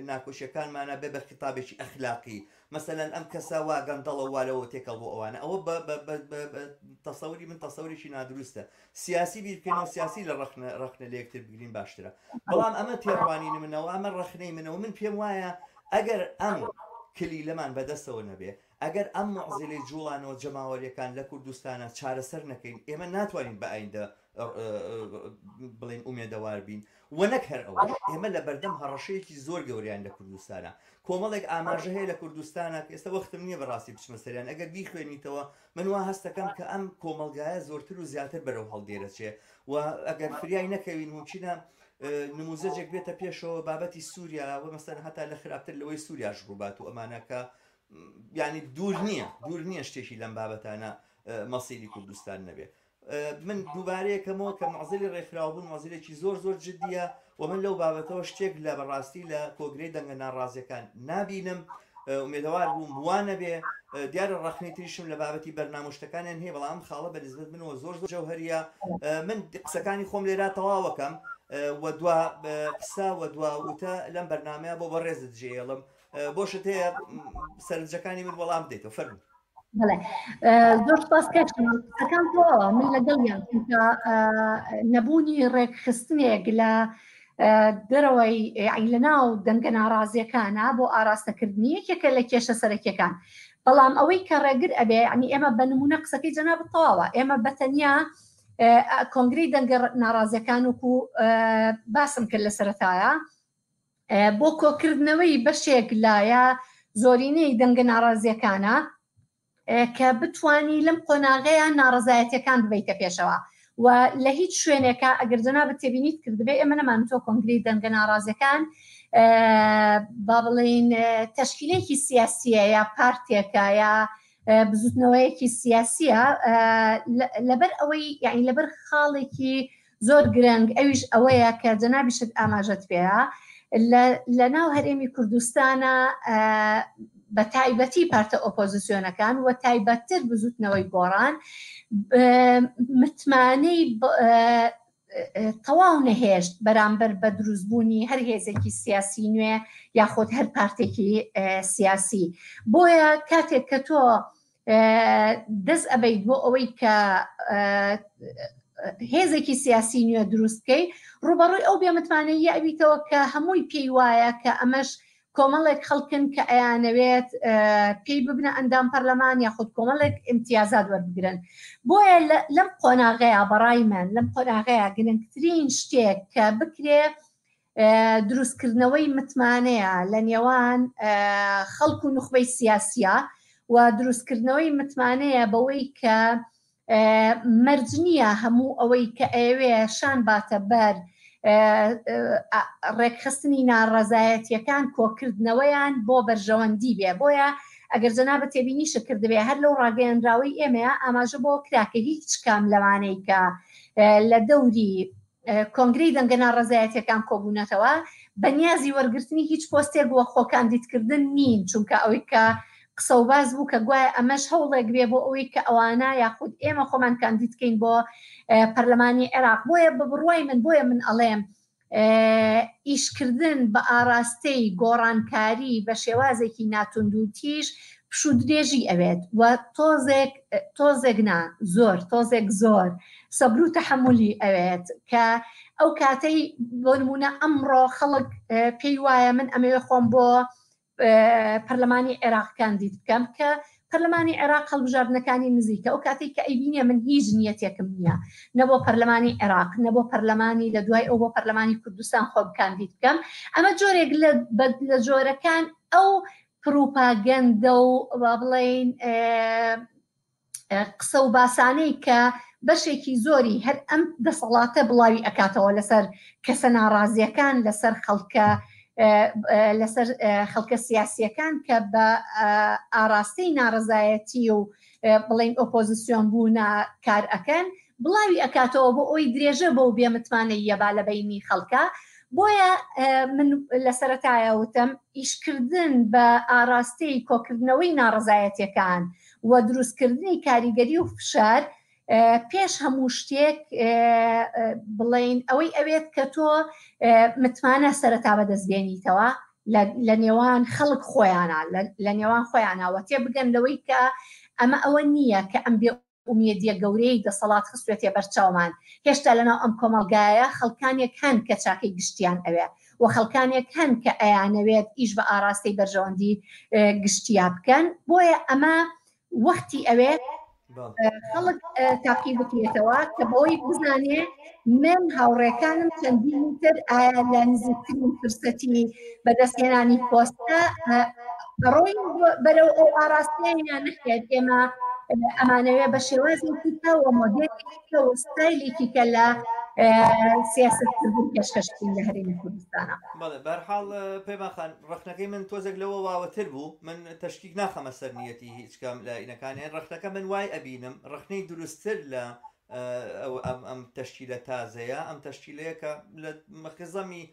ناکۆشیەکانمانە بێ بە خیتابێکی ئەخلاقی مەسەلەن ئەم کەسە وا گەندەڵە وا لەوە تێکەڵ بۆ ئەوانە ئەوە بە تەسەوری من تەسەورێکی نادروستە سیاسی بیر بکەینەوە سیاسی لە ڕەخنە ڕەخنە لە یەکتر بگرین باشترە بەڵام ئەمە تێڕوانینی منەوە ئەمە ڕەخنەی منەوە من پێم وایە ئەگەر ئەم کلیلەمان بەدەستەوە نەبێ ئەگەر ئەم موعزیلەی جوڵانەوە جەماوەریەکان لە کوردستانا چارەسەر نەکەین ئێمە ناتوانین بە ئایندە بڵێین ئومێدەوار بین و نەک هەر ئەوەش ئێمە لە بەردەم هەڕەشەیەکی زۆر گەوریان لە کوردستانە کۆمەڵێک ئاماژە هەیە لە کوردستانە کە ئێستا وەختم نییە بەڕاستی بچمە سەریان ئەگەر بیخوێنیتەوە من وا هەستەکەم کە ئەم کۆمەڵگایە زۆرتر و زیاتر بەرەو هەڵدێرەچێ و ئەگەر فریای نەکەوین ممکنە نموزەجێک بێتە پێشەوە بابەتی سووریا و مەسەن هەتا لە خراپتر لەوەی سووریاش ڕووبات و ئەمانە کە یعنی دوور نییە دوور نییە شتێکی لەم بابەتانە مەسیری کوردستان نەبێ من دووبارەیەکەمەوە کە معزلی ڕێکخراوبوون مەزیلێکی زۆر زۆر جددیە و من لەو بابەتەوە شتێک لە بەڕاستی لە کۆگرەی دەنگە ناڕازیەکان نابینم ئومێدەوار بووم وانە بێ دیارە ڕەخنەی تریشم لە بابەتی بەرنامە شتەکانیان هەیە بەڵام خاڵە بە نسبەت منەوە زۆر زۆر جەوهەریە من قسەکانی خۆم لێرا تەواوەکەم و دوا قسە و دوا وتە لەم بەرنمەیە بۆ بەڕێزت جێڵم بۆشت هەیە سەرنجەکانی من وەڵام بدەیتەوە فەرموو. بەڵێ زۆر سپاس کاک شەماڵ قسەکان تەواوە من لەگەڵیان چونکە نەبوونی ڕێکخستنێک لە دەرەوەی یعنی لە ناو دەنگە ناڕازیەکانە بۆ ئاراستەکردنی یەکێکە لە کێشە سەرەکیەکان بەڵام ئەوەی کە ڕێگر ئەبێ یعنی ئێمە بە نمونە قسەکەی جەنابت تەواوە ئێمە بە تەنیا کۆنگرەی دەنگە ناڕازیەکان وەکو باسم کرد لە سەرەتایە بۆ کۆکردنەوەی بەشێک لە یا زۆرینەی دەنگە ناڕازیەکانە کە بتانی لەم قۆناغەیە ناڕزایەتەکان ببیتە پێشەوە و لە هیچ شوێنێکە ئەگەر جەنابت تێبینیت کردبێ ئێمە نەمان تۆ کۆنگری دەنگە ناڕازیەکان با بڵین تەشکیلێکی سیاسیە یا پارتێکە یا بزوتنەوەیەکی سیاسیە لەبەر ئەوەی یعنی لەبەر خاڵێکی زۆر گرنگ ئەویش ئەوەیە کە جەنابیشت ئاماژەت پێیا لە ناو هەرێمی کوردستانە بە تایبەتی پارتە ئۆپۆزیسیۆنەکان و تایبەتتر بزوتنەوەی گۆڕان متمانەی تەواو نەهێشت بەرامبەر بە دروستبوونی هەر هێزێکی سیاسی نوێ یاخود هەر پارتێکی سیاسی بۆیە کاتێک کە تۆ دەست ئەبەیت بۆ ئەوەی کە هێزێکی سیاسی نوێ دروست بکەی ڕوبەڕووی ئەو بێمتمانەیە ئەبیتەوە کە هەمووی پێی وایە کە ئەمەش کۆمەڵێک خەڵکن کە ئەیانەوێت پێی ببنە ئەندام پەرلەمان یاخود کۆمەڵێک ئیمتیازات وەربگرن بۆیە لەم قۆناغەیە بەڕای من لەم قۆناغەیە گرنگترین شتێک کە بکرێ دروستکردنەوەی متمانەیە لە نێوان خەڵک و نوخبەی سیاسیە و دروستکردنەوەی متمانەیە بەوەی کە مەرج نییە هەموو ئەوەی کە ئەیەوێ شان باتە بەر ڕێکخستنی ناڕەزایەتیەکان کۆکردنەوەیان بۆ بەرژەوەندی بێ بۆیە ئەگەر جەنابت تێبینیشت کردبێ هەر لەو ڕاگەیەنراوەی ئێمەیە ئاماژە بۆ کرا کە هیچ کام لەوانەی کە لە دەوری کۆنگرەی دەنگە ناڕەزایەتیەکان کۆبوونەتەوە بەنیازی وەرگرتنی هیچ پۆستێک وە خۆکاندیدکردن نین چونکە ئەوەی کە قسە و باس بوو کە گوایە ئەمەش هەوڵێک بێ بۆ ئەوەی کە ئەوانە یاخود ئێمە خۆمان کاندیدکەین بۆ پەرلەمانی عێراق بۆیە بە بڕوای من بۆیە من ئەڵێم ئیشکردن بە ئاراستەی گۆڕانکاری بە شێوازێکی ناتوندوتیژ پشوودرێژی ئەوێت و تۆزێک، تۆزێک نا زۆر، تۆزێک زۆر سەبر و تەحەمولی ئەوێت کە ئەو کاتەی بۆ نمونە ئەمڕۆ خەڵک پێی وایە من ئەمەوێ خۆم بۆ پەرلەمانی عێراق کاندید بکەم کە پەرلەمانی عێراق هەڵبژاردنەکانی نزیکە ئەو کاتێک کە ئەیبینێ من هیچ نیەتێکم نییە نە بۆ پەرلەمانی عێراق نە بۆ پەرلەمانی لە دوای ئەو بۆ پەرلەمانی کوردستان خۆم کاندید بکەم ئەمە جۆرێک لە جۆرەکان ئەو پڕوپاگەندە و با بڵێین قسە و باسانەی کە بەشێکی زۆری هەر ئەم دەسەڵاتە بڵاوی ئەکاتەوە لەسەر کەسە ناڕازیەکان لەسەر خەڵکە لەسەر خەڵکە سیاسیەکان کە بە ئاراستەی ناڕزایەتی و بڵین ئۆپۆزیسیۆن بوونە کار ئەکەن بڵاوی ئەکاتەوە بۆ ئەوی درێژە بەو بێمتمانەییە با لە بەینی خەڵکە بۆیە من لە سەرەتایە وتم ئیشکردن بە ئاراستەی کۆکردنەوەی ناڕەزایەتیەکان و دروستکردنی کاریگەری و فشار پێش هەموو شتێک بڵین ئەوەی ئەوێت کە تۆ متمانە سەرەتا بەدەست بێنیتەوە لە نێوان خەڵک خۆیانە لە نێوان خۆیانەوە تێبگەن لەوەی کە ئەمە ئەوە نییە کە ئەم بێ ئومێدیە گەورەیەی دەسەڵات خستوێتیە بەرچاومان، هێشتا لەناو ئەم کۆمەڵگایە خەڵکانێک هەن کە چاکەی گشتیان ئەوێ و خەڵکانێک هەن کە ئەیانەوێت ئیش بە ئاراستەی بەرژەوەندی گشتیا بکەن، بۆیە ئەمە وەختی ئەوێ خەڵک تاقی بکرێتەوە کە بەوەی بزانێ من هاوڕێکانم چەندین تر ئایا لە نزیکترین فرسەتی بەدەستهێنانی پۆستە ڕۆین بەرەو ئەو ئاراستەیە یان نەخێر ئێمە ئەمانەوێ بە شێوازێکی کە و مۆدێلێکی کە و ستایلێکی کە لە سیاسەتکردن پێشکەش بکەین لە هەرێمی کوردستانە. بەڵێ بەرحاڵ پەیمان خان ڕەخنەکەی من تۆزێک لەوە واوەتر بوو من تەشکیک ناخەمە سەر نیەتی هیچ کام لە ئینەکان یان ڕەخنەکە من وای ئەبینم ڕەخنەی دروستتر لە ئەم ئەم تەشکیلە تازەیە ئەم تەشکیلەیە کە لە خزەمی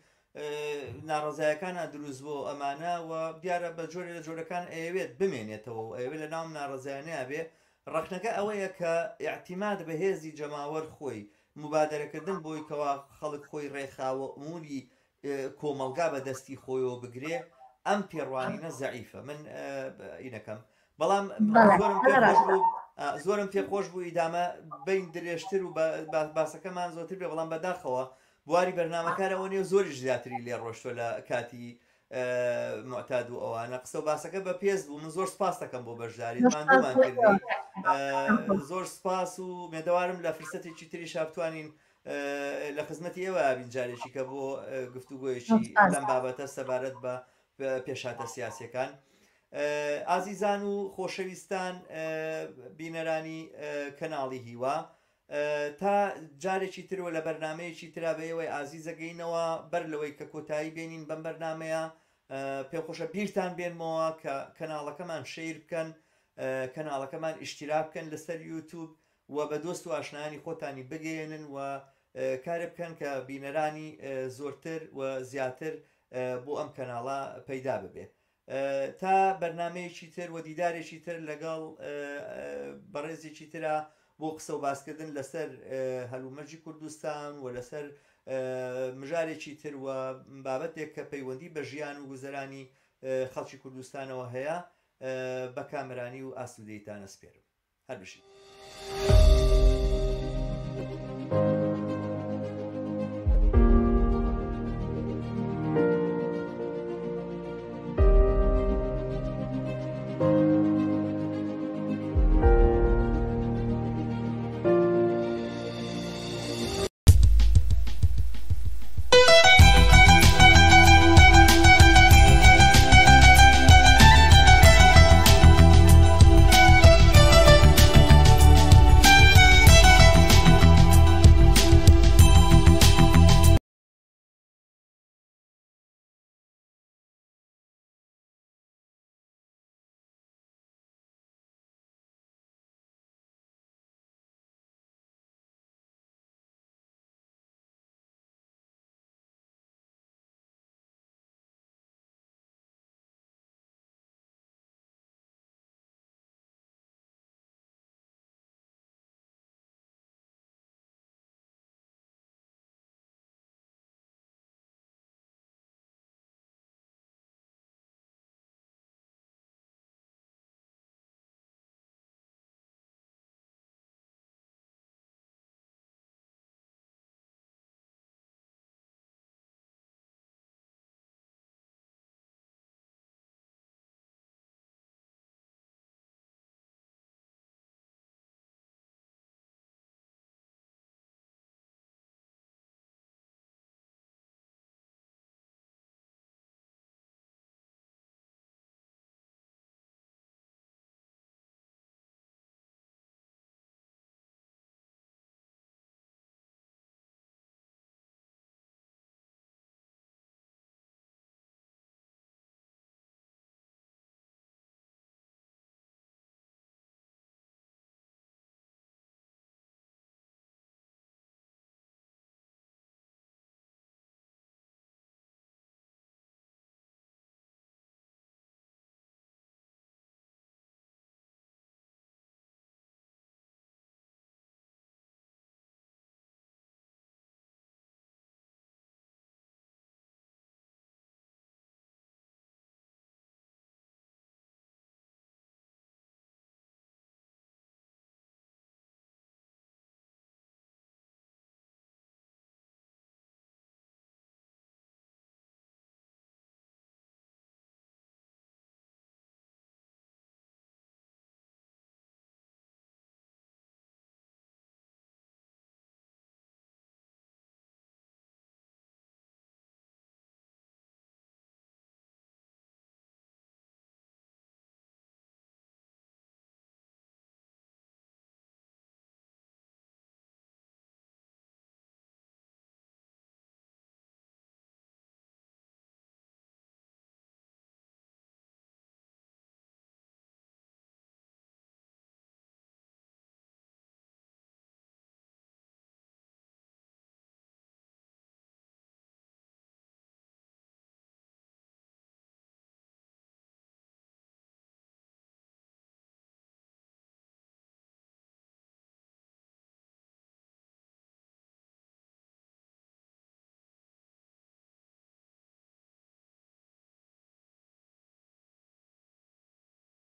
ناڕەزایەکانە دروست بۆ ئەمانە و دیارە بە جۆرێ لە جۆرەکان ئەیەوێت بمێنێتەوە و ئەیەوێت لە ناوم ناڕەزایانەیا بێ ڕەخنەکە ئەوەیە کە ئیعتیماد بە هێزی جەماوەر خۆی موبادەرەکردن بۆی کەوا خەڵک خۆی ڕێکخاوە ئوموری کۆمەڵگا بە دەستی خۆیەوە بگرێ ئەم تێڕوانینە زەعیفە من ئینەکەم بەڵام زۆرم پێ خۆش بوو زۆرم پێ خۆش بوو ئیدامە بین درێژتر و باسەکەمان زۆرتر بێ بەڵام بەداخەوە بواری بەرنامەکار ئەوە نیە زۆریش زیاتری لێ ڕۆشتوە لە کاتی معتاد و ئەوانە قسە و باسەکە بە پێست بوو من زۆر سپاس دەکەم بۆ بەشداری ماندوومان کردی زۆر سپاس و مێدەوارم لە فرسەتێکی تری شابتوانین لە خزمەتی ئێوە بین جارێکی کە بۆ گفتوگۆیەکی لەم بابەتە سەبارەت بە پێشاتە سیاسەکان ئازیزان و خۆشەویستان بینەرانی کەناڵی هیوا تا جارێکی تر و لە بەرنامەیەکی ترا بە ئێوەی ئازیز ئەگەینەوە، بەر لەوەی کە کۆتایی بێنین بەم بەرنامەیە پێمخۆشە بیرتان بێنمەوە کە کەناڵەکەمان share بکەن، کەناڵەکەمان ئیشتیراک بکەن لەسەر یوتوب و بە دۆست و ئاشنایانی خۆتانی بگەیەنن و کارێ بکەن کە بینەرانی زۆرتر و زیاتر بۆ ئەم کەناڵە پەیدا ببێ. تا بەرنامەیەکی تر و دیدارێکی تر لەگەڵ بەڕێزێکی ترا بۆ قسە و باسکردن لەسەر هەلومەرجی کوردستان و لەسەر مژارێکی تر و بابەتێک کە پەیوەندی بە ژیان و گوزەرانی خەڵکی کوردستانەوە هەیە بە کامەرانی و ئاسوودەیتان ئەسپێرم. هەر بژین.